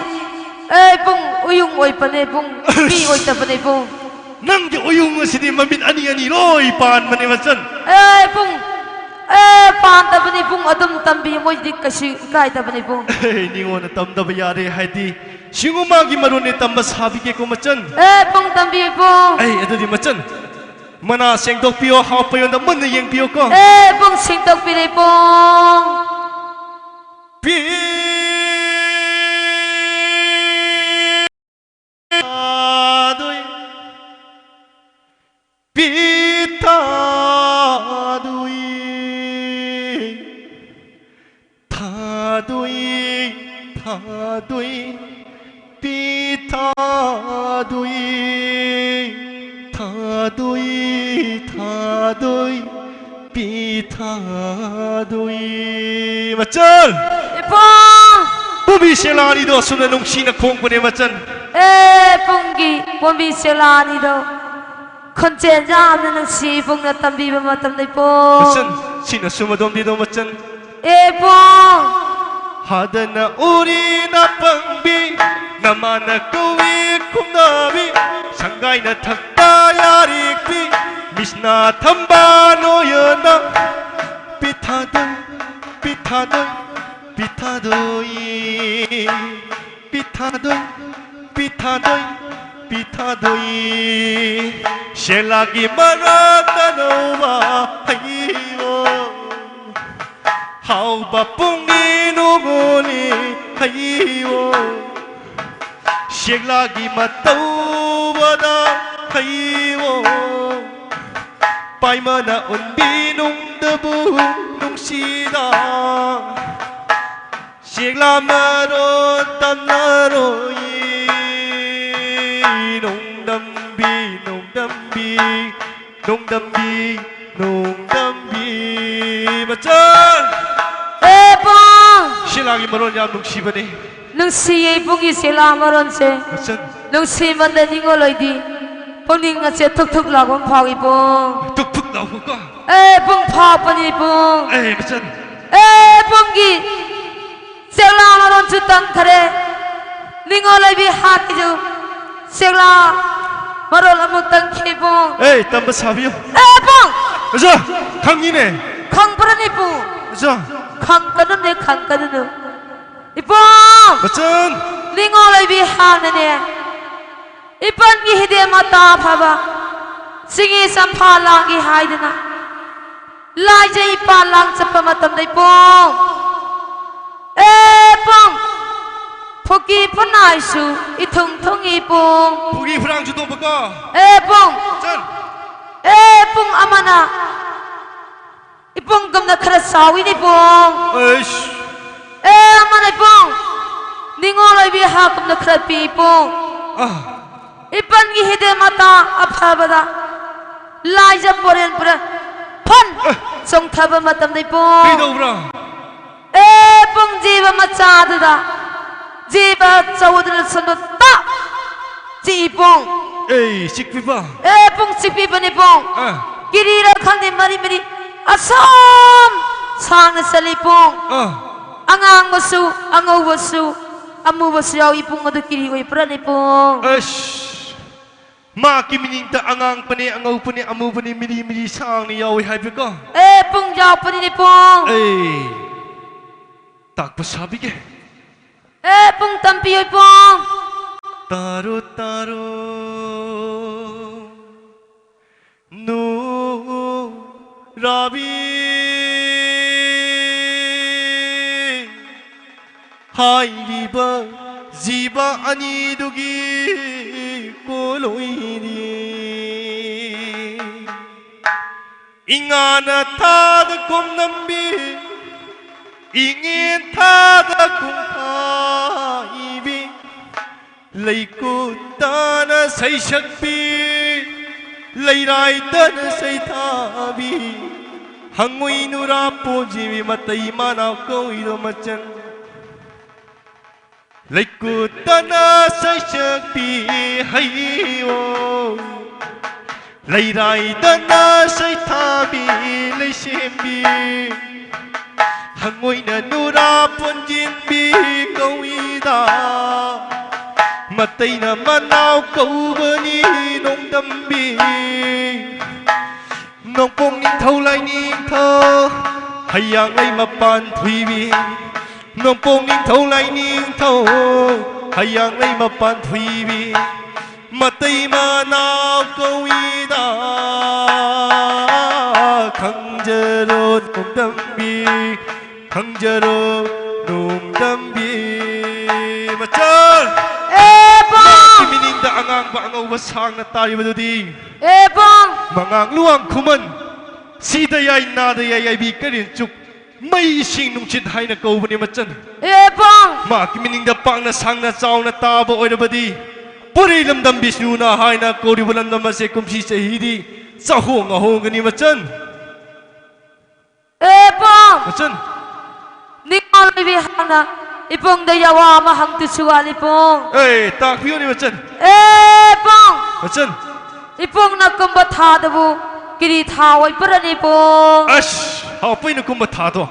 ꯑꯦ ꯏꯕꯨꯡ, ꯎꯌꯨꯡ ꯑꯣꯏꯕꯅꯦ ꯏꯕꯨꯡ, ꯃꯤ ꯑꯣꯏꯗꯕꯅꯦ ꯏꯕꯨꯡ꯫ ꯅꯪꯒꯤ ꯎꯌꯨꯡ ꯑꯁꯤꯗꯤ ꯃꯃꯤꯠ ꯑꯅꯤ ꯑꯅꯤ ꯂꯣꯏ ꯄꯥꯟꯕꯅꯦ ꯃꯆꯟ꯫ ꯑꯦ ꯏꯕꯨꯡ, ꯑꯦ ꯄꯥꯟꯗꯕꯅꯦ ꯏꯕꯨꯡ, ꯑꯗꯨꯝ ꯇꯝꯕꯤꯌꯨ, ꯃꯣꯏꯗꯤ ꯀꯩꯁꯨ ꯏꯀꯥꯏꯗꯕꯅꯦ ꯏꯕꯨꯡ꯫ ꯑꯦ, ꯅꯤꯉꯣꯟꯗ ꯇꯝꯗꯕ ꯌꯥꯔꯦ ꯍꯥꯏꯗꯤ ꯁꯤꯡꯉꯨꯃꯥꯒꯤ ꯃꯔꯣꯟꯅꯦ, ꯇꯝꯕ ꯁꯥꯕꯤꯒꯦꯀꯣ ꯃꯆꯟ꯫ ꯑꯦ ꯏꯕꯨꯡ, ꯇꯝꯕꯤꯌꯨ ꯏꯕꯨꯡ꯫ ꯑꯩ ꯑꯗꯨꯗꯤ ꯃꯆꯟ, ꯃꯅꯥ ꯁꯦꯡꯗꯣꯛꯄꯤꯌꯣ, ꯍꯥꯞꯄ ꯌꯣꯟꯗ ꯃꯨꯟꯅ ꯌꯦꯡꯕꯤꯌꯨꯀꯣ꯫ ꯑꯦ ꯏꯕꯨꯡ, ꯁꯦꯡꯗꯣꯛꯄꯤꯔꯦ ꯏꯕꯨꯡ꯫ ꯄꯤ ꯊꯥꯗꯣꯏ, ꯄꯤ ꯊꯥꯗꯣꯏ, ꯊꯥꯗꯣꯏ, ꯊꯥꯗꯣꯏ, ꯄꯤ ꯊꯥꯗꯣꯏ, ꯊꯥꯗꯣꯏ, ꯊꯥꯗꯣꯏ, ꯄꯤ ꯊꯥꯗꯣꯏ꯫ ꯃꯆꯜ! ꯏꯕꯨꯡ! ꯄꯨꯕꯤ ꯁꯦꯂꯥꯅꯤꯗꯣ ꯑꯁꯨꯝꯅ ꯅꯨꯡꯁꯤꯅ ꯈꯣꯡꯕꯅꯦ ꯃꯆꯟ꯫ ꯑꯦ ꯄꯨꯡꯒꯤ ꯄꯣꯝꯕꯤ ꯁꯦꯂꯥꯅꯤꯗꯣ ꯈꯣꯟꯖꯦꯜ ꯌꯥꯝꯅ ꯅꯨꯡꯁꯤ, ꯏꯕꯨꯡꯅ ꯇꯝꯕꯤꯕ ꯃꯇꯝꯗ ꯏꯕꯨꯡ꯫ ꯃꯆꯟ, ꯁꯤꯅ ꯁꯨꯝ ꯑꯗꯣꯝꯗꯤꯗꯣ ꯃꯆꯟ꯫ ꯑꯦ ꯄꯨꯡ! ꯍꯥꯗꯅ ꯎꯔꯤ ꯅꯥꯄꯪꯕꯤ, ꯅꯃꯥꯅ ꯀꯧꯏ ꯈꯨꯝꯅꯕꯤ, ꯁꯪꯒꯥꯏꯅ ꯊꯛꯇ ꯌꯥꯔꯤꯛꯄꯤ, ꯃꯤꯁꯅꯥ ꯊꯝꯕ ꯅꯣꯌꯅ ꯄꯤꯊꯥꯗꯣꯏ, ꯄꯤꯊꯥꯗꯣꯏ, ꯄꯤꯊꯥꯗꯣꯏ, ꯄꯤꯊꯥꯗꯣꯏ, ꯄꯤꯊꯥꯗꯣꯏ, ꯄꯤꯊꯥꯗꯣꯏ, ꯁꯦꯂꯥꯒꯤ ꯃꯔꯛꯇ ꯅꯧꯕ ꯍꯩꯕꯣ꯫ ꯍꯥꯎꯕ ꯄꯨꯡꯒꯤ ꯅꯨꯡꯉꯣꯅꯤ ꯍꯩꯕꯣ꯫ ꯁꯦꯛꯂꯥꯒꯤ ꯃꯇꯧꯕꯗ ꯍꯩꯕꯣ꯫ ꯄꯥꯏꯃꯅ ꯎꯟꯕꯤ ꯅꯨꯡꯗꯕꯨ ꯅꯨꯡꯁꯤꯗ꯫ ꯁꯦꯛꯂꯥ ꯃꯔꯣꯟ ꯇꯝꯅꯔꯣꯏ꯫ ꯅꯣꯡꯗꯝꯕꯤ, ꯅꯣꯡꯗꯝꯕꯤ꯫ ꯅꯣꯡꯗꯝꯕꯤ, ꯅꯣꯡꯗꯝꯕꯤ, ꯃꯆꯟ! ꯑꯦ, ꯄꯨꯡ! ꯁꯦꯛꯂꯥꯒꯤ ꯃꯔꯣꯟ ꯌꯥꯝ ꯅꯨꯡꯁꯤꯕꯅꯦ꯫ ꯅꯨꯡꯁꯤꯌꯦ ꯏꯕꯨꯡꯒꯤ ꯁꯦꯛꯂꯥ ꯃꯔꯣꯟꯁꯦ꯫ ꯃꯆꯟ! ꯅꯨꯡꯁꯤꯃꯟꯗ ꯅꯤꯡꯉꯣꯜ ꯑꯣꯏꯗꯤ ꯄꯨꯛꯅꯤꯡ ꯑꯁꯦ ꯊꯨꯛ ꯊꯨꯛ ꯂꯥꯎꯕ ꯑꯃ ꯐꯥꯎꯏ ꯄꯨꯡ꯫ ꯊꯨꯛ ꯊꯨꯛ ꯂꯥꯎꯕꯀꯣ? ꯑꯦ, ꯄꯨꯡ ꯐꯥꯎꯕꯅꯤ ꯄꯨꯡ꯫ ꯑꯦ, ꯃꯆꯟ! ꯑꯦ, ꯄꯨꯡꯒꯤ ꯁꯦꯛꯂꯥ ꯃꯔꯣꯟꯁꯨ ꯇꯝꯈꯔꯦ꯫ ꯅꯤꯡꯉꯣꯜ ꯑꯣꯏꯕꯤ ꯍꯥꯠꯀꯤꯁꯨ ꯁꯦꯛꯂꯥ ꯃꯔꯣꯟ ꯑꯃꯨꯛ ꯇꯝꯈꯤ ꯄꯨꯡ꯫ ꯑꯦ, ꯇꯝꯕ ꯁꯥꯕꯤꯌꯨ꯫ ꯑꯦ, ꯄꯨꯡ! ꯑꯣꯖꯥ, ꯈꯪꯉꯤꯅꯦ꯫ ꯈꯪꯕ꯭ꯔꯅꯦ ꯄꯨꯡ? ꯑꯣꯖꯥ꯫ ꯈꯪꯒꯅꯨꯅꯦ, ꯈꯪꯒꯅꯨ꯫ ꯏꯄꯨꯡ! ꯃꯆꯟ! ꯅꯤꯡꯉꯣꯜ ꯑꯣꯏꯕꯤ ꯍꯥꯟꯅꯅꯦ꯫ ꯏꯄꯟꯒꯤ ꯍꯤꯗꯦ ꯃꯇꯥ ꯐꯕ ꯁꯤꯡꯉꯤ ꯆꯝꯐꯥ ꯂꯥꯡꯒꯤ ꯍꯥꯏꯗꯅ ꯂꯥꯏꯖ ꯏꯄꯥ ꯂꯥꯡ ꯆꯠꯄ ꯃꯇꯝꯗ ꯏꯄꯨꯡ! ꯑꯦ ꯄꯨꯡ! ꯐꯨꯀꯤ ꯐꯨꯅꯥꯏꯁꯨ ꯏꯊꯨꯡ ꯊꯨꯡꯉꯤ ꯄꯨꯡ꯫ ꯐꯨꯀꯤ ꯐꯨꯅꯥꯏꯁꯨ ꯇꯣꯛꯄꯀꯣ꯫ ꯑꯦ ꯄꯨꯡ! ꯆꯟ! ꯑꯦ ꯄꯨꯡ ꯑꯃꯅ ꯏꯄꯨꯡ ꯀꯨꯝꯅ ꯈꯔ ꯆꯥꯎꯏꯅꯦ ꯄꯨꯡ꯫ ꯑꯩꯁ! ꯑꯦ ꯑꯃꯅ ꯏꯄꯨꯡ! ꯅꯤꯡꯉꯣꯜ ꯑꯣꯏꯕꯤ ꯍꯥ ꯀꯨꯝꯅ ꯈꯔ ꯄꯤ ꯄꯨꯡ꯫ ꯑꯥ! ꯏꯄꯟꯒꯤ ꯍꯤꯗꯦ ꯃꯇꯥ ꯑꯐꯕꯗ ꯂꯥꯏꯖ ꯄꯣꯔꯦꯟ ꯄꯨꯔꯦ ꯐꯟ ꯑꯦ! ꯆꯣꯡꯊꯕ ꯃꯇꯝꯗ ꯏꯄꯨꯡ꯫ ꯀꯩꯗꯧꯕ꯭ꯔꯥ? ꯑꯦ ꯄꯨꯡ ꯖꯤꯕ ꯃꯆꯥꯗꯨꯗ ꯖꯤꯕ ꯑꯆꯧꯕꯗꯨꯅ ꯁꯟꯗꯣ ꯇꯥꯛ ꯆꯤꯛꯏ ꯄꯨꯡ꯫ ꯑꯦ ꯆꯤꯛꯄꯤꯕ? ꯑꯦ ꯄꯨꯡ ꯆꯤꯛꯄꯤꯕꯅꯤ ꯄꯨꯡ꯫ ꯑꯥ꯫ ꯀꯤꯔꯤꯔ ꯈꯪꯗꯦ ꯃꯔꯤ ꯃꯔꯤ ꯑꯁꯣꯝ ꯁꯥꯡꯅ ꯆꯠꯂꯤ ꯄꯨꯡ꯫ ꯑꯥ꯫ ꯑꯉꯥꯡꯕꯁꯨ ꯑꯉꯧꯕꯁꯨ ꯑꯃꯨꯕꯁꯨ ꯌꯥꯎꯏ ꯄꯨꯡ ꯑꯗꯨ ꯀꯤꯔꯤ ꯑꯣꯏꯕ꯭ꯔꯅꯤ ꯄꯨꯡ꯫ ꯑꯁ! ꯃꯥꯒꯤ ꯃꯤꯅꯤꯡꯗ ꯑꯉꯥꯡꯕꯅꯦ, ꯑꯉꯧꯕꯅꯦ, ꯑꯃꯨꯕꯅꯦ, ꯃꯤꯔꯤ ꯃꯤꯔꯤ ꯁꯥꯡꯅ ꯌꯥꯎꯏ ꯍꯥꯏꯕꯀꯣ? ꯑꯦ, ꯄꯨꯡ ꯌꯥꯎꯕꯅꯤꯅꯦ, ꯄꯨꯡ꯫ ꯑꯩ ꯇꯥꯛꯄ ꯁꯥꯕꯤꯒꯦ꯫ ꯑꯦ, ꯄꯨꯡ ꯇꯝꯕꯤꯌꯨ, ꯄꯨꯡ꯫ ꯇꯥꯔꯣ, ꯇꯥꯔꯣ, ꯅꯨꯔꯥꯕꯤ꯫ ꯍꯥꯏꯔꯤꯕ ꯖꯤꯕ ꯑꯅꯤꯗꯨꯒꯤ ꯀꯣꯂꯣꯏꯅꯤ꯫ ꯏꯉꯥꯅ ꯊꯥꯗ ꯈꯣꯡꯅꯝꯕꯤ, ꯏꯉꯦꯟ ꯊꯥꯗ ꯈꯣꯡꯊꯥꯏꯕꯤ, ꯂꯩꯀꯨꯠꯇꯅ ꯁꯩꯁꯛꯄꯤ꯫ ꯂꯩꯔꯥꯏꯗꯅ ꯁꯩꯊꯥꯕꯤ, ꯍꯪꯉꯨꯏ ꯅꯨꯔꯥ ꯄꯣꯟꯖꯤꯕꯤ, ꯃꯇꯩ ꯃꯅꯥꯎ ꯀꯧꯏꯗꯣ ꯃꯆꯟ꯫ ꯂꯩꯀꯨꯠꯇꯅ ꯁꯩꯁꯛꯄꯤ ꯍꯩꯌꯣ, ꯂꯩꯔꯥꯏꯗꯅ ꯁꯩꯊꯥꯕꯤ ꯂꯩꯁꯦꯝꯕꯤ, ꯍꯪꯉꯣꯏꯅ ꯅꯨꯔꯥ ꯄꯨꯟꯁꯤꯟꯕꯤ ꯀꯧꯏꯗ, ꯃꯇꯩꯅ ꯃꯅꯥꯎ ꯀꯧꯕꯅꯤ ꯅꯣꯡꯗꯝꯕꯤ꯫ ꯅꯣꯡꯄꯣꯛ ꯅꯤꯡꯊꯧ ꯂꯥꯏꯅꯤꯡꯊꯧ, ꯍꯩꯌꯥꯡꯂꯩ ꯃꯄꯥꯟ ꯊꯨꯏꯕꯤ꯫ ꯅꯣꯡꯄꯣꯛ ꯅꯤꯡꯊꯧ ꯂꯥꯏꯅꯤꯡꯊꯧ, ꯍꯩꯌꯥꯡꯂꯩ ꯃꯄꯥꯟ ꯊꯨꯏꯕꯤ꯫ ꯃꯇꯩ ꯃꯅꯥꯎ ꯀꯧꯏꯗ, ꯈꯪꯖꯔꯣ ꯅꯣꯡꯗꯝꯕꯤ, ꯈꯪꯖꯔꯣ ꯅꯣꯡꯗꯝꯕꯤ꯫ ꯃꯆꯜ! ꯑꯦ, ꯄꯥꯎ! ꯃꯍꯥꯛꯀꯤ ꯃꯤꯅꯤꯡꯗ ꯑꯉꯥꯡꯕ ꯑꯉꯧꯕ ꯁꯥꯡꯅ ꯇꯥꯔꯤꯕꯗꯨꯗꯤ꯫ ꯑꯦ, ꯄꯥꯎ! ꯃꯉꯥꯡ ꯂꯨꯋꯥꯡ ꯈꯨꯃꯟ, ꯁꯤꯗ ꯌꯥꯏ, ꯅꯥꯗ ꯌꯥꯏ, ꯌꯥꯏꯕꯤ ꯀꯔꯦꯟ ꯆꯨꯞ, ꯃꯩ ꯏꯁꯤꯡ ꯅꯨꯡꯁꯤꯠ ꯍꯥꯏꯅ ꯀꯧꯕꯅꯤ ꯃꯆꯟ꯫ ꯑꯦ, ꯄꯥꯎ! ꯃꯍꯥꯛꯀꯤ ꯃꯤꯅꯤꯡꯗ ꯄꯥꯛꯅ ꯁꯥꯡꯅ ꯆꯥꯎꯅ ꯇꯥꯕ ꯑꯣꯏꯔꯕꯗꯤ, ꯄꯣꯔꯩ ꯂꯝꯗꯝ ꯕꯤꯁꯅꯨꯅ ꯍꯥꯏꯅ ꯀꯧꯔꯤꯕ ꯂꯝꯗꯝ ꯑꯁꯦ ꯀꯨꯝꯁꯤ ꯆꯍꯤꯗꯤ ꯆꯥꯍꯣꯡ ꯉꯥꯍꯣꯡꯒꯅꯤ ꯃꯆꯟ꯫ ꯑꯦ, ꯄꯥꯎ! ꯃꯆꯟ! ꯅꯤꯡꯉꯣꯜ ꯂꯩꯕꯤ ꯍꯥꯟꯅ ꯏꯄꯨꯡꯗ ꯌꯥꯋꯥ ꯑꯃ ꯍꯪꯇꯨꯁꯨ ꯋꯥꯠꯂꯤ, ꯄꯥꯎ꯫ ꯑꯦ, ꯇꯥꯛꯄꯤꯌꯨꯅꯦ ꯃꯆꯟ꯫ ꯑꯦ, ꯄꯥꯎ! ꯃꯆꯟ! ꯏꯄꯨꯡꯅ ꯀꯨꯝꯕ ꯊꯥꯗꯕꯨ ꯀꯔꯤ ꯊꯥ ꯑꯣꯏꯕ꯭ꯔꯅꯦ, ꯄꯥꯎ? ꯑꯁ, ꯍꯥꯎꯄꯩꯅ ꯀꯨꯝꯕ ꯊꯥꯗꯣ꯫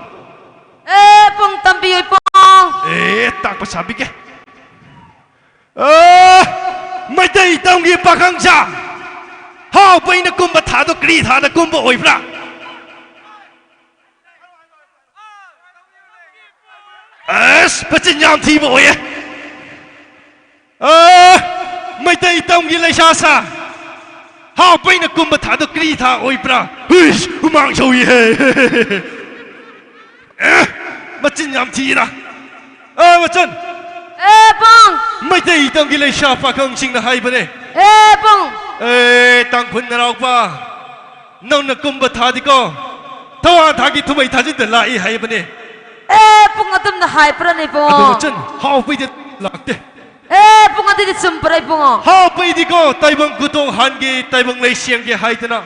ꯑꯦ, ꯄꯥꯎ, ꯇꯝꯕꯤꯌꯨ, ꯄꯥꯎ꯫ ꯑꯦ, ꯇꯥꯛꯄ ꯁꯥꯕꯤꯒꯦ꯫ ꯑꯦ, ꯃꯩꯇꯩ ꯇꯝꯒꯤ ꯄꯥꯈꯪꯁꯥ, ꯍꯥꯎꯄꯩꯅ ꯀꯨꯝꯕ ꯊꯥꯗꯣ ꯀꯔꯤ ꯊꯥꯗ ꯀꯨꯝꯕ ꯑꯣꯏꯕ꯭ꯔꯥ? ꯑꯁ, ꯃꯆꯤꯟ ꯌꯥꯝ ꯊꯤꯕ ꯑꯣꯏꯌꯦ꯫ ꯑ, ꯃꯩꯇꯩ ꯇꯝꯒꯤ ꯂꯩꯁꯥ ꯁꯥ, ꯍꯥꯎꯄꯩꯅ ꯀꯨꯝꯕ ꯊꯥꯗꯣ ꯀꯔꯤ ꯊꯥ ꯑꯣꯏꯕ꯭ꯔꯥ? ꯍꯨꯏꯁ, ꯍꯨꯃꯥꯡ ꯁꯧꯏꯍꯦ꯫ ꯑꯦ, ꯃꯆꯤꯟ ꯌꯥꯝ ꯊꯤꯔ꯫ ꯑ, ꯃꯆꯟ꯫ ꯑꯦ, ꯄꯥꯎ! ꯃꯩꯇꯩ ꯇꯝꯒꯤ ꯂꯩꯁꯥ ꯄꯥꯈꯪꯁꯤꯡꯅ ꯍꯥꯏꯕꯅꯦ꯫ ꯑꯦ, ꯄꯥꯎ! ꯑꯦ, ꯇꯥꯡꯈꯨꯜ ꯅꯔꯥꯎꯄꯥ, ꯅꯪꯅ ꯀꯨꯝꯕ ꯊꯥꯗꯤꯀꯣ, ꯊꯋꯥꯟ ꯊꯥꯛꯀꯤ ꯊꯨꯃꯩ ꯊꯥꯖꯤꯟꯗ ꯂꯥꯛꯏ ꯍꯥꯏꯕꯅꯦ꯫ ꯑꯦ, ꯄꯥꯎ, ꯑꯗꯨꯝꯅ ꯍꯥꯏꯕ꯭ꯔꯅꯦ, ꯄꯥꯎ? ꯑꯗꯣ ꯃꯆꯟ, ꯍꯥꯎꯄꯩꯗ ꯂꯥꯛꯇꯦ꯫ ꯑꯦ ꯄꯨꯡ, ꯑꯗꯨꯗꯤ ꯆꯨꯝꯕ꯭ꯔꯥ ꯏꯕꯨꯡꯉꯣ? ꯍꯥꯞꯄꯩꯗꯤꯀꯣ, ꯇꯥꯏꯕꯪ ꯈꯨꯗꯣꯡ ꯍꯥꯟꯒꯦ, ꯇꯥꯏꯕꯪ ꯂꯩ ꯁꯦꯝꯒꯦ ꯍꯥꯏꯗꯅ,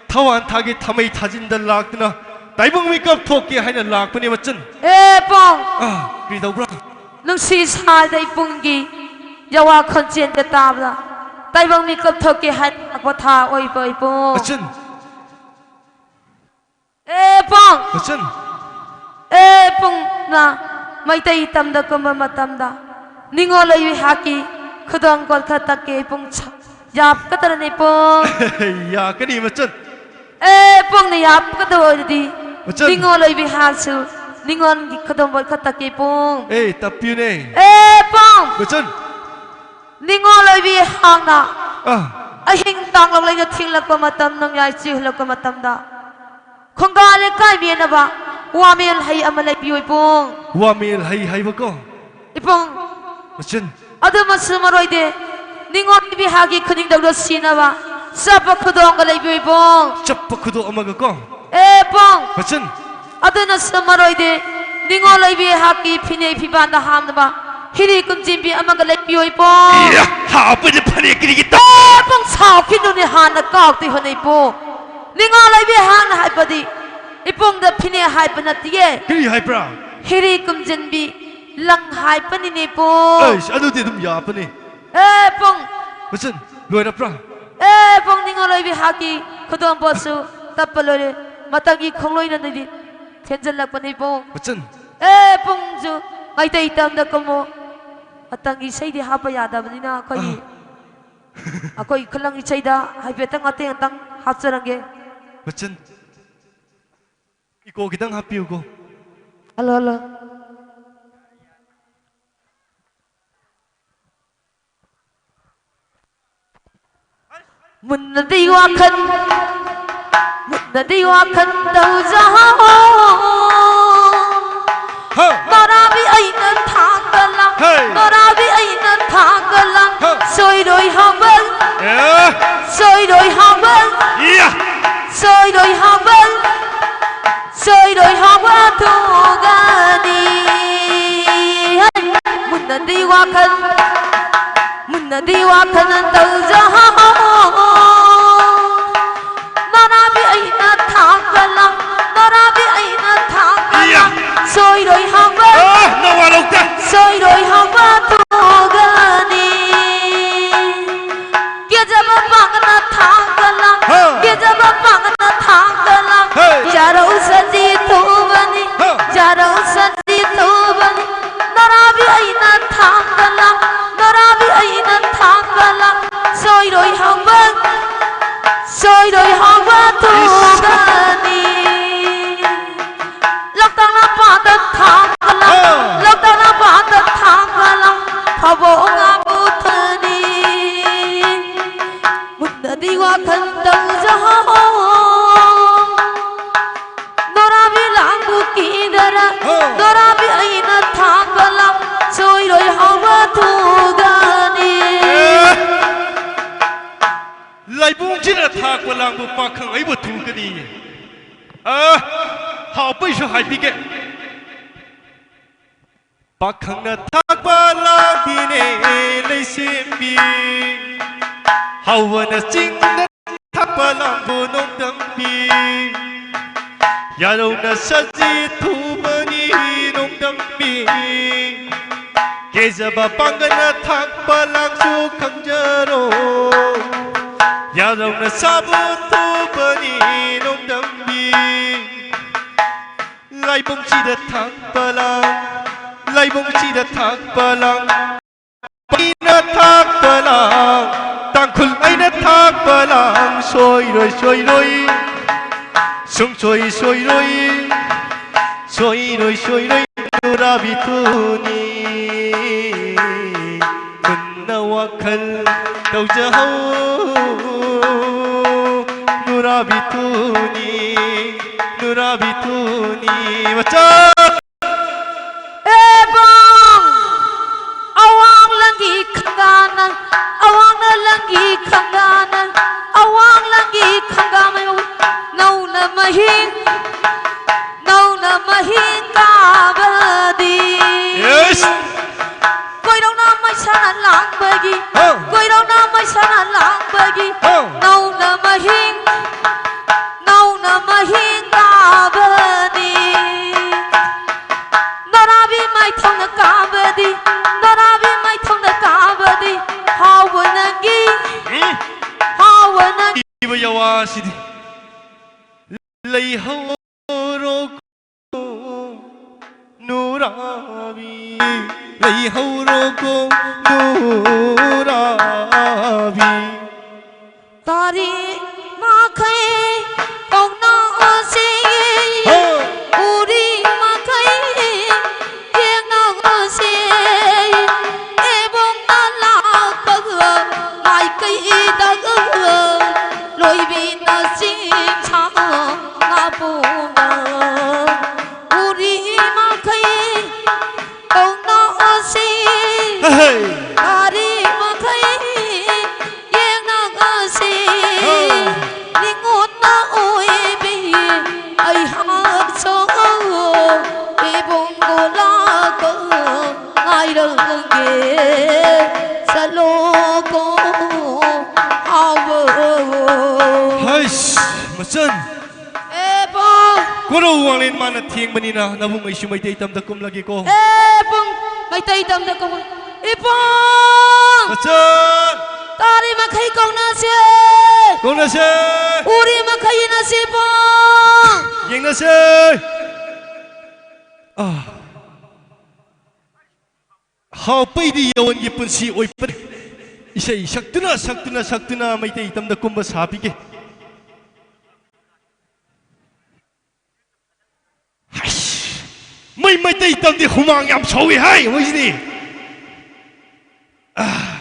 ꯊꯋꯥꯟ ꯊꯥꯒꯤ ꯊꯃꯩ ꯊꯥꯖꯤꯟꯗ ꯂꯥꯛꯇꯨꯅ, ꯇꯥꯏꯕꯪ ꯃꯤꯀꯞ ꯊꯣꯛꯀꯦ ꯍꯥꯏꯅ ꯂꯥꯛꯄꯅꯦ ꯃꯆꯟ꯫ ꯑꯦ ꯄꯨꯡ, ꯑꯥ, ꯀꯔꯤ ꯇꯧꯕ꯭ꯔꯥ? ꯅꯨꯡꯁꯤ ꯁꯥꯏꯗ ꯏꯕꯨꯡꯒꯤ ꯌꯋꯥ ꯈꯣꯟꯖꯦꯜꯗ ꯇꯥꯕꯗ, ꯇꯥꯏꯕꯪ ꯃꯤꯀꯞ ꯊꯣꯛꯀꯦ ꯍꯥꯏꯅ ꯂꯥꯛꯄ ꯊꯥ ꯑꯣꯏꯕ ꯏꯕꯨꯡ꯫ ꯃꯆꯟ꯫ ꯑꯦ ꯄꯨꯡ! ꯃꯆꯟ! ꯑꯦ ꯄꯨꯡꯅ ꯃꯩꯇꯩ ꯇꯝꯗ ꯀꯨꯝꯕ ꯃꯇꯝꯗ, ꯅꯤꯉꯣꯜ ꯑꯣꯏꯕꯤ ꯍꯥꯛꯀꯤ ꯈꯨꯗꯣꯡ ꯀꯣꯠꯈ ꯇꯛꯀꯦ ꯄꯨꯡ ꯁ-, ꯌꯥꯞꯀꯗ꯭ꯔꯅꯦ ꯄꯨꯡ? ꯌꯥꯀꯅꯤ ꯃꯆꯟ꯫ ꯑꯦ ꯄꯨꯡꯅ ꯌꯥꯞꯀꯗꯕ ꯑꯣꯏꯔꯗꯤ, ꯃꯆꯟ! ꯅꯤꯉꯣꯜ ꯑꯣꯏꯕꯤ ꯍꯥꯛꯁꯨ ꯅꯤꯉꯣꯜꯒꯤ ꯈꯨꯗꯣꯡ ꯀꯣꯠꯈ ꯇꯛꯀꯦ ꯄꯨꯡ꯫ ꯑꯦ, ꯇꯞꯄꯤꯌꯨꯅꯦ꯫ ꯑꯦ ꯄꯨꯡ! ꯃꯆꯟ! ꯅꯤꯉꯣꯜ ꯑꯣꯏꯕꯤ ꯍꯥꯛꯅ ꯑꯥ꯫ ꯑꯍꯤꯡ ꯇꯥꯡꯂꯛ ꯂꯩꯅ ꯊꯤꯡꯂꯛꯄ ꯃꯇꯝ, ꯅꯣꯡꯌꯥꯏ ꯆꯤꯍꯜꯂꯛꯄ ꯃꯇꯝꯗ, ꯈꯣꯡꯒꯥ ꯂꯩꯀꯥꯏ ꯃꯦꯟꯅꯕ ꯋꯥꯃꯦꯜ ꯍꯩ ꯑꯃ ꯂꯩꯕꯤꯌꯨ ꯏꯕꯨꯡ꯫ ꯋꯥꯃꯦꯜ ꯍꯩ ꯍꯥꯏꯕꯀꯣ? ꯏꯕꯨꯡ꯫ ꯃꯆꯟ꯫ ꯑꯗꯨꯃꯁꯨ ꯃꯔꯣꯏꯗꯦ, ꯅꯤꯉꯣꯜ ꯏꯕꯤꯍꯥꯒꯤ ꯈꯨꯅꯤꯡꯗꯧꯗ ꯁꯤꯅꯕ ꯆꯞꯄ ꯈꯨꯗꯣꯡꯒ ꯂꯩꯕꯤꯌꯨ ꯏꯕꯨꯡ꯫ ꯆꯞꯄ ꯈꯨꯗꯣꯡ ꯑꯃꯒ ꯀꯣ? ꯑꯦ ꯏꯕꯨꯡ꯫ ꯃꯆꯟ꯫ ꯑꯗꯨꯅꯁꯨ ꯃꯔꯣꯏꯗꯦ, ꯅꯤꯉꯣꯜ ꯏꯕꯤꯍꯥꯛꯀꯤ ꯐꯤꯅꯦ ꯐꯤꯕꯥꯟꯗ ꯍꯥꯞꯅꯕ ꯍꯤꯔꯤ ꯀꯨꯝꯖꯤꯟꯕꯤ ꯑꯃꯒ ꯂꯩꯕꯤꯌꯨ ꯏꯕꯨꯡ꯫ ꯏꯌꯥ, ꯍꯥꯞꯄꯗꯤ ꯐꯅꯦꯛ ꯀꯔꯤꯒꯤ ꯇ- ꯑꯦ ꯏꯕꯨꯡ, ꯁꯥꯎꯈꯤꯅꯨꯅꯦ, ꯍꯥꯟꯅ ꯀꯥꯎꯇꯤ ꯍꯣꯠꯅꯩ ꯏꯕꯨꯡ꯫ ꯅꯤꯉꯣꯜ ꯏꯕꯤꯍꯥꯛꯅ ꯍꯥꯏꯕꯗꯤ ꯏꯕꯨꯡꯗ ꯐꯤꯅꯦ ꯍꯥꯏꯕ ꯅꯠꯇꯤꯌꯦ꯫ ꯀꯔꯤ ꯍꯥꯏꯕ꯭ꯔꯥ? ꯍꯤꯔꯤ ꯀꯨꯝꯖꯤꯟꯕꯤ ꯂꯪ ꯍꯥꯏꯕꯅꯤꯅꯦ ꯏꯕꯨꯡ꯫ ꯑꯩꯁ, ꯑꯗꯨꯗꯤ ꯑꯗꯨꯝ ꯌꯥꯕꯅꯤ꯫ ꯑꯦ ꯏꯕꯨꯡ꯫ ꯃꯆꯟ, ꯂꯣꯏꯔꯕ꯭ꯔꯥ? ꯑꯦ ꯏꯕꯨꯡ, ꯅꯤꯉꯣꯜ ꯏꯕꯤꯍꯥꯛꯀꯤ ꯈꯨꯗꯣꯡ ꯄꯣꯠꯁꯨ ꯇꯞꯄ ꯂꯣꯏꯔꯦ꯫ ꯃꯇꯝꯒꯤ ꯈꯣꯡꯂꯣꯏꯅꯗꯤ ꯊꯦꯟꯖꯜꯂꯛꯄꯅꯤ ꯏꯕꯨꯡ꯫ ꯃꯆꯟ꯫ ꯑꯦ ꯏꯕꯨꯡꯁꯨ ꯃꯩꯇꯩ ꯇꯝꯗ ꯀꯨꯝꯃꯣ꯫ ꯃꯇꯝꯒꯤ ꯏꯁꯩꯗꯤ ꯍꯥꯞꯄ ꯌꯥꯗꯕꯅꯤꯅ ꯑꯩꯈꯣꯏꯒꯤ ꯑꯥ꯫ ꯑꯩꯈꯣꯏ ꯈꯨꯂꯪ ꯏꯁꯩꯗ ꯍꯥꯏꯐꯦꯠꯇꯪ ꯃꯇꯦꯡ ꯑꯝꯇꯪ ꯍꯥꯞꯆꯔꯝꯒꯦ꯫ ꯃꯆꯟ, ꯏꯀꯣ ꯈꯤꯇꯪ ꯍꯥꯞꯄꯤꯌꯨꯀꯣ꯫ Hello, hello. ꯃꯨꯟꯅꯗꯤ ꯋꯥꯈꯜ, ꯃꯨꯟꯅꯗꯤ ꯋꯥꯈꯜ ꯇꯧꯖꯍꯧ꯫ ꯍꯥ꯫ ꯅꯣꯔꯥꯕꯤ ꯑꯩꯅ ꯊꯥꯡꯒꯠꯂ, ꯍꯦ꯫ ꯅꯣꯔꯥꯕꯤ ꯑꯩꯅ ꯊꯥꯡꯒꯠꯂ, ꯍꯥ꯫ ꯁꯣꯏꯔꯣꯏ ꯍꯥꯡꯕꯜ, ꯑꯦ꯫ ꯁꯣꯏꯔꯣꯏ ꯍꯥꯡꯕꯜ, ꯏꯌꯥ꯫ ꯁꯣꯏꯔꯣꯏ ꯍꯥꯡꯕꯜ, ꯁꯣꯏꯔꯣꯏ ꯍꯥꯡꯕꯜ ꯊꯣꯛꯒꯅꯤ꯫ ꯍꯦ꯫ ꯃꯨꯟꯅꯗꯤ ꯋꯥꯈꯜ, ꯅꯗꯤ ꯋꯥꯈꯜ ꯇꯧꯖꯍꯧ꯫ ꯅꯔꯥꯕꯤ ꯑꯩꯅ ꯊꯥꯛꯄ ꯂꯥꯡ, ꯅꯔꯥꯕꯤ ꯑꯩꯅ ꯊꯥꯛꯄ ꯂꯥꯡ, ꯁꯣꯏꯔꯣꯏ ꯍꯥꯎꯕ, ꯑ, ꯅꯋꯥ ꯂꯧꯗꯦ꯫ ꯁꯣꯏꯔꯣꯏ ꯍꯥꯎꯕ ꯊꯣꯛꯒꯅꯤ꯫ ꯀꯦꯖꯕ ꯄꯥꯡꯒꯅ ꯊꯥꯛꯄ ꯂꯥꯡ, ꯍ꯫ ꯀꯦꯖꯕ ꯄꯥꯡꯒꯅ ꯊꯥꯛꯄ ꯂꯥꯡ, ꯍꯦ꯫ ꯌꯥꯔꯧ ꯁꯖꯤ ꯊꯨꯕꯅꯤ, ꯍ꯫ ꯌꯥꯔꯧ ꯁꯖꯤ ꯊꯨꯕꯅꯤ꯫ ꯅꯔꯥꯕꯤ ꯑꯩꯅ ꯊꯥꯛꯄ ꯂꯥꯡ, ꯅꯔꯥꯕꯤ ꯑꯩꯅ ꯊꯥꯛꯄ ꯂꯥꯡ, ꯁꯣꯏꯔꯣꯏ ꯍꯥꯎꯕ, ꯁꯣꯏꯔꯣꯏ ꯍꯥꯎꯕ ꯊꯣꯛꯒꯅꯤ꯫ ꯂꯣꯛꯇꯥꯛ ꯂꯝꯄꯥꯛꯇ ꯊꯥꯡꯒꯠꯂ, ꯑ꯫ ꯂꯣꯛꯇꯥꯛ ꯂꯝꯄꯥꯛꯇ ꯊꯥꯡꯒꯠꯂ, ꯐꯥꯎꯕ ꯉꯥ ꯄꯨꯊꯅꯤ꯫ ꯃꯨꯟꯅꯗꯤ ꯋꯥꯈꯜ ꯇꯧꯖꯍꯧ꯫ ꯅꯣꯔꯥꯕꯤ ꯂꯥꯡꯕꯨ ꯀꯤꯗꯔ, ꯑ꯫ ꯅꯣꯔꯥꯕꯤ ꯑꯩꯅ ꯊꯥꯡꯒꯠꯂ, ꯁꯣꯏꯔꯣꯏ ꯍꯥꯎꯕ ꯊꯨꯒꯅꯤ꯫ ꯑꯦ꯫ ꯂꯥꯏꯕꯨꯡꯁꯤꯅ ꯊꯥꯛꯄ ꯂꯥꯡꯕꯨ ꯄꯥꯈꯪ ꯑꯩꯕꯨ ꯊꯨꯒꯅꯤ꯫ ꯑ, ꯍꯥꯎꯕꯩꯁꯨ ꯍꯥꯏꯕꯤꯒꯦ꯫ ꯄꯥꯈꯪꯅ ꯊꯥꯛꯄ ꯂꯥꯡꯕꯤꯅꯦ ꯂꯩꯁꯦꯝꯕꯤ꯫ ꯍꯥꯎꯕꯅ ꯆꯤꯡꯗ ꯊꯥꯛꯄ ꯂꯥꯡꯕꯨ ꯅꯣꯡꯗꯝꯕꯤ꯫ ꯌꯥꯔꯧꯅ ꯁꯖꯤ ꯊꯨꯕꯅꯤ ꯅꯣꯡꯗꯝꯕꯤ꯫ ꯀꯦꯖꯕ ꯄꯥꯡꯒꯜꯅ ꯊꯥꯛꯄ ꯂꯥꯡꯁꯨ ꯈꯪꯖꯔꯣ꯫ ꯌꯥꯔꯧꯅ ꯁꯥꯕꯨ ꯊꯨꯕꯅꯤ ꯅꯣꯡꯗꯝꯕꯤ꯫ ꯂꯥꯏꯕꯨꯡꯁꯤꯗ ꯊꯥꯛꯄ ꯂꯥꯡ, ꯂꯥꯏꯕꯨꯡꯁꯤꯗ ꯊꯥꯛꯄ ꯂꯥꯡ, ꯑꯩꯅ ꯊꯥꯛꯄ ꯂꯥꯡ, ꯇꯥꯡꯈꯨꯜ ꯑꯩꯅ ꯊꯥꯛꯄ ꯂꯥꯡ, ꯁꯣꯏꯔꯣꯏ, ꯁꯣꯏꯔꯣꯏ, ꯁꯨꯡꯁꯣꯏ, ꯁꯣꯏꯔꯣꯏ, ꯁꯣꯏꯔꯣꯏ, ꯁꯣꯏꯔꯣꯏ, ꯅꯨꯔꯥꯕꯤ ꯊꯨꯅꯤ, ꯊꯨꯅ ꯋꯥꯈꯜ ꯇꯧꯖꯍꯧ, ꯅꯨꯔꯥꯕꯤ ꯊꯨꯅꯤ, ꯅꯨꯔꯥꯕꯤ ꯊꯨꯅꯤ, ꯃꯆꯥ꯫ ꯑꯦꯕꯣꯡ! ꯑꯋꯥꯡ ꯂꯪꯒꯤ ꯈꯪꯒꯥꯅ, ꯑꯋꯥꯡꯅ ꯂꯪꯒꯤ ꯈꯪꯒꯥꯅ, ꯑꯋꯥꯡ ꯂꯪꯒꯤ ꯈꯪꯒꯥꯃꯌꯨ, ꯅꯧꯅ ꯃꯍꯤꯡ, ꯅꯧꯅ ꯃꯍꯤꯡ ꯀꯥꯕꯗꯤ꯫ Yes! ꯀꯣꯏꯔꯧꯅ ꯃꯩꯁꯥ ꯂꯥꯡꯕꯒꯤ, ꯍꯣ꯫ ꯀꯣꯏꯔꯥꯎꯅ ꯃꯩꯁꯥꯅ ꯂꯥꯡꯕꯒꯤ, ꯍꯣ꯫ ꯅꯧꯅ ꯃꯍꯤꯡ, ꯅꯧꯅ ꯃꯍꯤꯡ ꯀꯥꯕꯅꯤ꯫ ꯅꯔꯥꯕꯤ ꯃꯥꯏꯊꯣꯡꯅ ꯀꯥꯕꯗꯤ, ꯅꯔꯥꯕꯤ ꯃꯥꯏꯊꯣꯡꯅ ꯀꯥꯕꯗꯤ, ꯍꯥꯎꯕ ꯅꯪꯒꯤ, ꯎꯝ꯫ ꯍꯥꯎꯕ ꯅꯪꯒꯤ꯫ ꯏꯕ ꯌꯥꯋꯥꯁꯤꯗꯤ꯫ ꯂꯩꯍꯧꯔꯣ ꯅꯨꯔꯥꯕꯤ, ꯂꯩꯍꯧꯔꯣꯀꯣ ꯅꯨꯔꯥꯕꯤ꯫ ꯇꯥꯔꯤ ꯃꯈꯩ ꯀꯧꯅꯁꯤ, ꯍꯣ! ꯎꯔꯤ ꯃꯈꯩ ꯌꯦꯡꯅꯁꯤ꯫ ꯏꯕꯨꯡꯅ ꯂꯥꯛꯄ ꯃꯥꯏꯀꯩꯗ ꯂꯣꯏꯕꯤꯅ ꯆꯤꯡ ꯁꯥꯡ ꯉꯥꯄꯨꯡꯅ ꯎꯔꯤ ꯃꯈꯩ ꯀꯧꯅꯁꯤ꯫ ꯍꯦ! ꯇꯥꯔꯤ ꯃꯈꯩ ꯌꯦꯡꯅꯒꯁꯤ꯫ ꯍꯣ! ꯅꯤꯉꯣꯟꯅ ꯑꯣꯏꯕꯤ ꯑꯩꯍꯥꯛꯁꯨ ꯏꯕꯨꯡꯒꯣ ꯂꯥꯛꯄ ꯉꯥꯏꯔꯝꯒꯦ꯫ ꯆꯠꯂꯣꯀꯣ ꯍꯥꯎꯕ꯫ ꯍꯩꯁ, ꯃꯆꯟ꯫ ꯑꯦ ꯄꯨꯡ꯫ ꯀꯣꯔꯧ ꯋꯥꯡꯂꯦꯟ ꯃꯥꯅ ꯊꯦꯡꯕꯅꯤꯅ ꯅꯕꯨꯡ ꯑꯩꯁꯨ ꯃꯩꯇꯩ ꯇꯝꯗ ꯀꯨꯝꯂꯒꯦꯀꯣ꯫ ꯑꯦ ꯄꯨꯡ꯫ ꯃꯩꯇꯩ ꯇꯝꯗ ꯀꯨꯝ꯫ ꯏꯕꯨꯡ! ꯃꯆꯟ! ꯇꯥꯔꯤ ꯃꯈꯩ ꯀꯧꯅꯁꯦ꯫ ꯀꯧꯅꯁꯦ꯫ ꯎꯔꯤ ꯃꯈꯩ ꯌꯦꯡꯅꯁꯦ ꯏꯕꯨꯡ꯫ ꯌꯦꯡꯅꯁꯦ꯫ ꯑꯥ꯫ ꯍꯥꯎ ꯄꯩꯗꯤ ꯌꯥꯋꯟꯒꯤ ꯄꯨꯟꯁꯤ ꯑꯣꯏꯕꯅꯤ꯫ ꯏꯁꯩ ꯁꯛꯇꯨꯅ, ꯁꯛꯇꯨꯅ, ꯁꯛꯇꯨꯅ ꯃꯩꯇꯩ ꯇꯝꯗ ꯀꯨꯝꯕ ꯁꯥꯕꯤꯒꯦ꯫ ꯍꯩꯁ! ꯃꯩ ꯃꯩꯇꯩ ꯇꯝꯗꯤ ꯍꯨꯃꯥꯡ ꯌꯥꯝ ꯁꯧꯏ ꯍꯥꯏ ꯃꯣꯏꯁꯤꯗꯤ꯫ ꯑꯥ꯫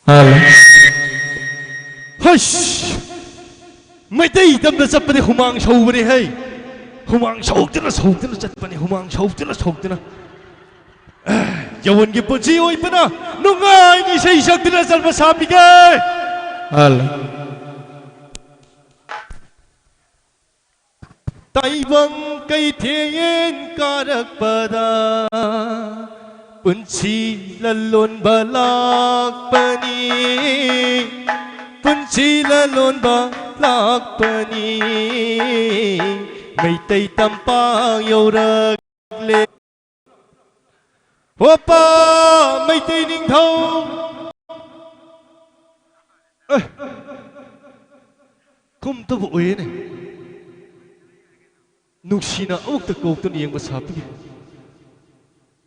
ꯍꯜꯂꯣ꯫ ꯍꯩꯁ! ꯃꯩꯇꯩ ꯇꯝꯗ ꯆꯠꯄꯗꯤ ꯍꯨꯃꯥꯡ ꯁꯧꯕꯅꯤ ꯍꯩ꯫ ꯍꯨꯃꯥꯡ ꯁꯧꯗꯅ ꯁꯧꯗꯅ ꯆꯠꯄꯅꯤ, ꯍꯨꯃꯥꯡ ꯁꯧꯗꯅ ꯁꯧꯗꯅ꯫ ꯌꯥꯋꯣꯟꯒꯤ ꯄꯨꯟꯁꯤ ꯑꯣꯏꯕꯅ ꯅꯨꯡꯉꯥꯏꯅ ꯏꯁꯩ ꯁꯛꯇꯨꯅ ꯆꯠꯄ ꯁꯥꯕꯤꯒꯦ꯫ ꯍꯜꯂꯣ꯫ ꯇꯥꯏꯕꯪ ꯀꯩꯊꯦꯜ ꯀꯥꯔꯛꯄꯗ ꯄꯨꯟꯁꯤ ꯂꯂꯣꯟꯕ ꯂꯥꯛꯄꯅꯤ, ꯄꯨꯟꯁꯤ ꯂꯂꯣꯟꯕ ꯂꯥꯛꯄꯅꯤ, ꯃꯩꯇꯩ ꯇꯝꯄꯥꯛ ꯌꯧꯔꯛꯂꯦ꯫ ꯍꯣꯄꯥ ꯃꯩꯇꯩ ꯅꯤꯡꯊꯧ! ꯑꯦ, ꯈꯨꯝꯇꯕꯨ ꯑꯣꯏꯌꯦꯅꯦ꯫ ꯅꯨꯡꯁꯤꯅ ꯑꯃꯨꯛꯇ ꯀꯧꯗꯨꯅ ꯌꯦꯡꯕ ꯁꯥꯕꯤꯒꯦ꯫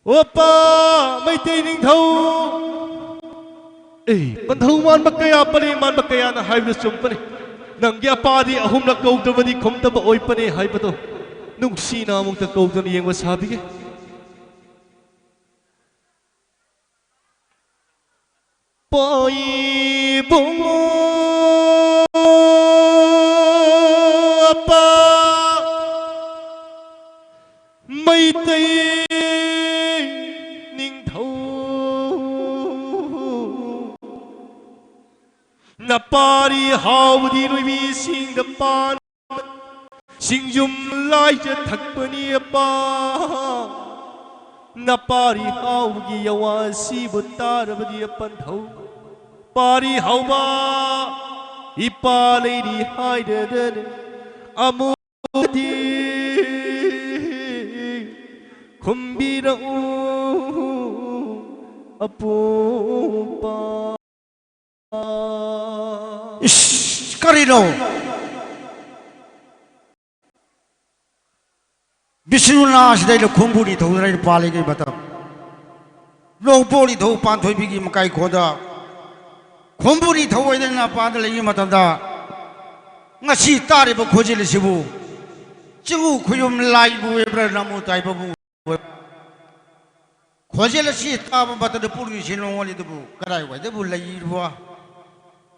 ꯍꯣꯄꯥ ꯃꯩꯇꯩ ꯅꯤꯡꯊꯧ! ꯑꯦ, ꯄꯟꯊꯧ ꯃꯥꯟꯕ ꯀꯌꯥ, ꯄꯔꯦꯡ ꯃꯥꯟꯕ ꯀꯌꯥꯅ ꯍꯥꯏꯕꯗꯨ ꯆꯨꯝꯕꯅꯤ꯫ ꯅꯪꯒꯤ ꯑꯄꯥꯗꯤ ꯑꯍꯨꯝꯂꯛ ꯀꯧꯗꯕꯗꯤ ꯈꯨꯝꯗꯕ ꯑꯣꯏꯕꯅꯤ ꯍꯥꯏꯕꯗꯣ ꯅꯨꯡꯁꯤꯅ ꯑꯃꯨꯛꯇ ꯀꯧꯗꯨꯅ ꯌꯦꯡꯕ ꯁꯥꯕꯤꯒꯦ꯫ ꯄꯥꯏꯕꯨꯡ ꯑꯄꯥ ꯃꯩꯇꯩ ꯅꯤꯡꯊꯧ ꯅꯄꯥꯔꯤ ꯍꯥꯎꯗꯤ ꯂꯣꯏꯕꯤꯁꯤꯡꯗ ꯄꯥꯟ ꯁꯤꯡꯖꯨꯝ ꯂꯥꯏꯖ ꯊꯛꯄꯅꯤ ꯑꯄꯥ꯫ ꯅꯄꯥꯔꯤ ꯍꯥꯎꯒꯤ ꯌꯋꯥꯁꯤꯕꯨ ꯇꯥꯔꯕꯗꯤ ꯑꯄꯟꯊꯧ꯫ ꯄꯥꯔꯤ ꯍꯥꯎꯕ ꯏꯄꯥ ꯂꯩꯔꯤ ꯍꯥꯏꯔꯗꯅ ꯑꯃꯨꯛꯇꯤ ꯈꯨꯝꯕꯤꯔꯛꯎ ꯑꯄꯣꯛꯄ꯫ ꯏꯁ, ꯀꯔꯤꯅꯣ? ꯕꯤꯁꯅꯨꯅ ꯁꯤꯗꯩꯗ ꯈꯣꯡꯕꯨ ꯅꯤꯡꯊꯧꯗ ꯑꯩꯅ ꯄꯥꯜꯂꯤꯉꯩ ꯃꯇꯝ, ꯂꯣꯡꯄꯣꯛ ꯅꯤꯡꯊꯧ ꯄꯥꯟꯊꯣꯏꯕꯤꯒꯤ ꯃꯀꯥꯏ ꯈꯣꯟꯗ ꯈꯣꯡꯕꯨ ꯅꯤꯡꯊꯧ ꯑꯣꯏꯗꯅ ꯄꯥꯟꯗ ꯂꯩꯉꯩ ꯃꯇꯝꯗ, ꯉꯁꯤ ꯇꯥꯔꯤꯕ ꯈꯣꯟꯖꯦꯜ ꯑꯁꯤꯕꯨ ꯆꯤꯡꯉꯨ ꯈꯣꯏꯌꯨꯝ ꯂꯥꯏꯕꯨ ꯑꯣꯏꯕ꯭ꯔꯥ, ꯅꯃꯨ ꯇꯥꯏꯕꯕꯨ ꯑꯣꯏꯕ꯭ꯔꯥ? ꯈꯣꯟꯖꯦꯜ ꯑꯁꯤ ꯇꯥꯕ ꯃꯇꯝꯗ ꯄꯨꯛꯅꯤꯡꯁꯦ ꯅꯨꯡꯉꯣꯜꯂꯤ, ꯑꯗꯨꯕꯨ ꯀꯗꯥꯏꯋꯥꯏꯗꯕꯨ ꯂꯩꯔꯤꯕ?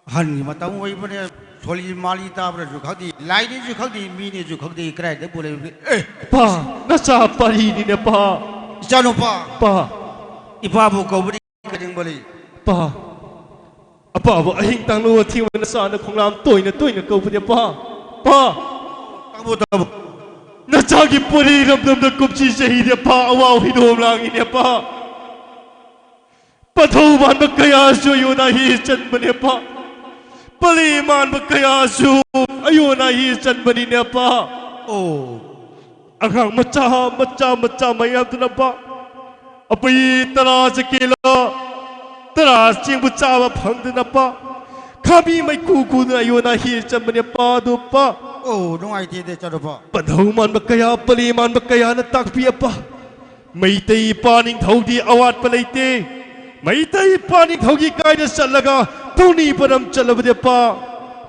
ꯑꯍꯟꯒꯤ ꯃꯇꯝ ꯑꯣꯏꯕꯅꯦ, ꯁꯣꯜꯂꯤ ꯃꯥꯜꯂꯤ ꯇꯥꯕ꯭ꯔꯁꯨ ꯈꯪꯗꯦ, ꯂꯥꯏꯅꯤꯁꯨ ꯈꯪꯗꯦ, ꯃꯤꯅꯤꯁꯨ ꯈꯪꯗꯦ, ꯀꯗꯥꯏꯗꯕꯨ ꯂꯩꯕꯅꯦ? ꯑꯦ, ꯄꯥ, ꯅꯆꯥ ꯄꯔꯤꯅꯤꯅꯦ, ꯄꯥ꯫ ꯏꯆꯥꯅꯨꯄꯥ, ꯄꯥ, ꯏꯄꯥꯕꯨ ꯀꯧꯕꯗꯤ ꯀꯅꯤꯡꯕꯅꯤ꯫ ꯄꯥ, ꯑꯄꯥꯕꯨ ꯑꯍꯤꯡ ꯇꯥꯡꯂꯨ ꯑꯊꯦꯡꯕ ꯅꯆꯥꯅ ꯈꯣꯡꯂꯥꯝ ꯇꯣꯏꯅ ꯇꯣꯏꯅ ꯀꯧꯕꯗꯤ, ꯄꯥ, ꯄꯥ꯫ ꯇꯥꯕꯨ, ꯇꯥꯕꯨ꯫ ꯅꯆꯥꯒꯤ ꯄꯔꯤ ꯏꯔꯝꯗꯝꯗ ꯀꯨꯝꯁꯤ ꯆꯍꯤꯗꯤ, ꯄꯥ, ꯑꯋꯥ ꯍꯨꯏꯗꯣꯝ ꯂꯥꯡꯉꯤꯅꯦ, ꯄꯥ꯫ ꯄꯥꯊꯧ ꯃꯥꯟꯕ ꯀꯌꯥꯁꯨ ꯑꯌꯣꯟ ꯑꯍꯤ ꯆꯟꯕꯅꯦ, ꯄꯥ꯫ ꯄꯂꯤ ꯃꯥꯟꯕ ꯀꯌꯥꯁꯨ ꯑꯌꯣꯟ ꯑꯍꯤ ꯆꯟꯕꯅꯤꯅꯦ, ꯄꯥ꯫ ꯑꯣ꯫ ꯑꯉꯥꯡ ꯃꯆꯥ, ꯃꯆꯥ, ꯃꯆꯥ ꯃꯌꯥꯝꯗꯨꯅ, ꯄꯥ, ꯑꯄꯩ ꯇꯔꯥ ꯆꯀꯦꯜꯂ, ꯇꯔꯥ ꯆꯦꯡꯕꯨ ꯆꯥꯕ ꯐꯪꯗꯅ, ꯄꯥ, ꯈꯥꯕꯤ ꯃꯩꯈꯨ ꯈꯨꯗꯨꯅ ꯑꯌꯣꯟ ꯑꯍꯤ ꯆꯟꯕꯅꯦ, ꯄꯥ, ꯑꯗꯨ, ꯄꯥ꯫ ꯑꯣ, ꯅꯨꯡꯉꯥꯏꯇꯦꯗ, ꯏꯆꯥꯅꯨꯄꯥ꯫ ꯄꯥꯊꯧ ꯃꯥꯟꯕ ꯀꯌꯥ, ꯄꯂꯤ ꯃꯥꯟꯕ ꯀꯌꯥꯅ ꯇꯥꯛꯄꯤ, ꯑꯄꯥ꯫ ꯃꯩꯇꯩ ꯏꯄꯥ ꯅꯤꯡꯊꯧꯗꯤ ꯑꯋꯥꯠꯄ ꯂꯩꯇꯦ꯫ ꯃꯩꯇꯩ ꯏꯄꯥ ꯅꯤꯡꯊꯧꯒꯤ ꯀꯥꯏꯗ ꯆꯠꯂꯒ ꯇꯧꯅꯤ ꯄꯔꯝ ꯆꯠꯂꯕꯗꯤ, ꯄꯥ,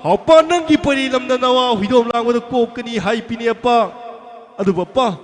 ꯍꯥꯎꯄꯥ, ꯅꯪꯒꯤ ꯄꯔꯤ ꯂꯝꯗ ꯅꯋꯥ ꯍꯨꯏꯗꯣꯝ ꯂꯥꯡꯕꯗ ꯀꯣꯛꯀꯅꯤ ꯍꯥꯏꯕꯤꯅꯦ, ꯄꯥ꯫ ꯑꯗꯨꯕꯨ, ꯄꯥ,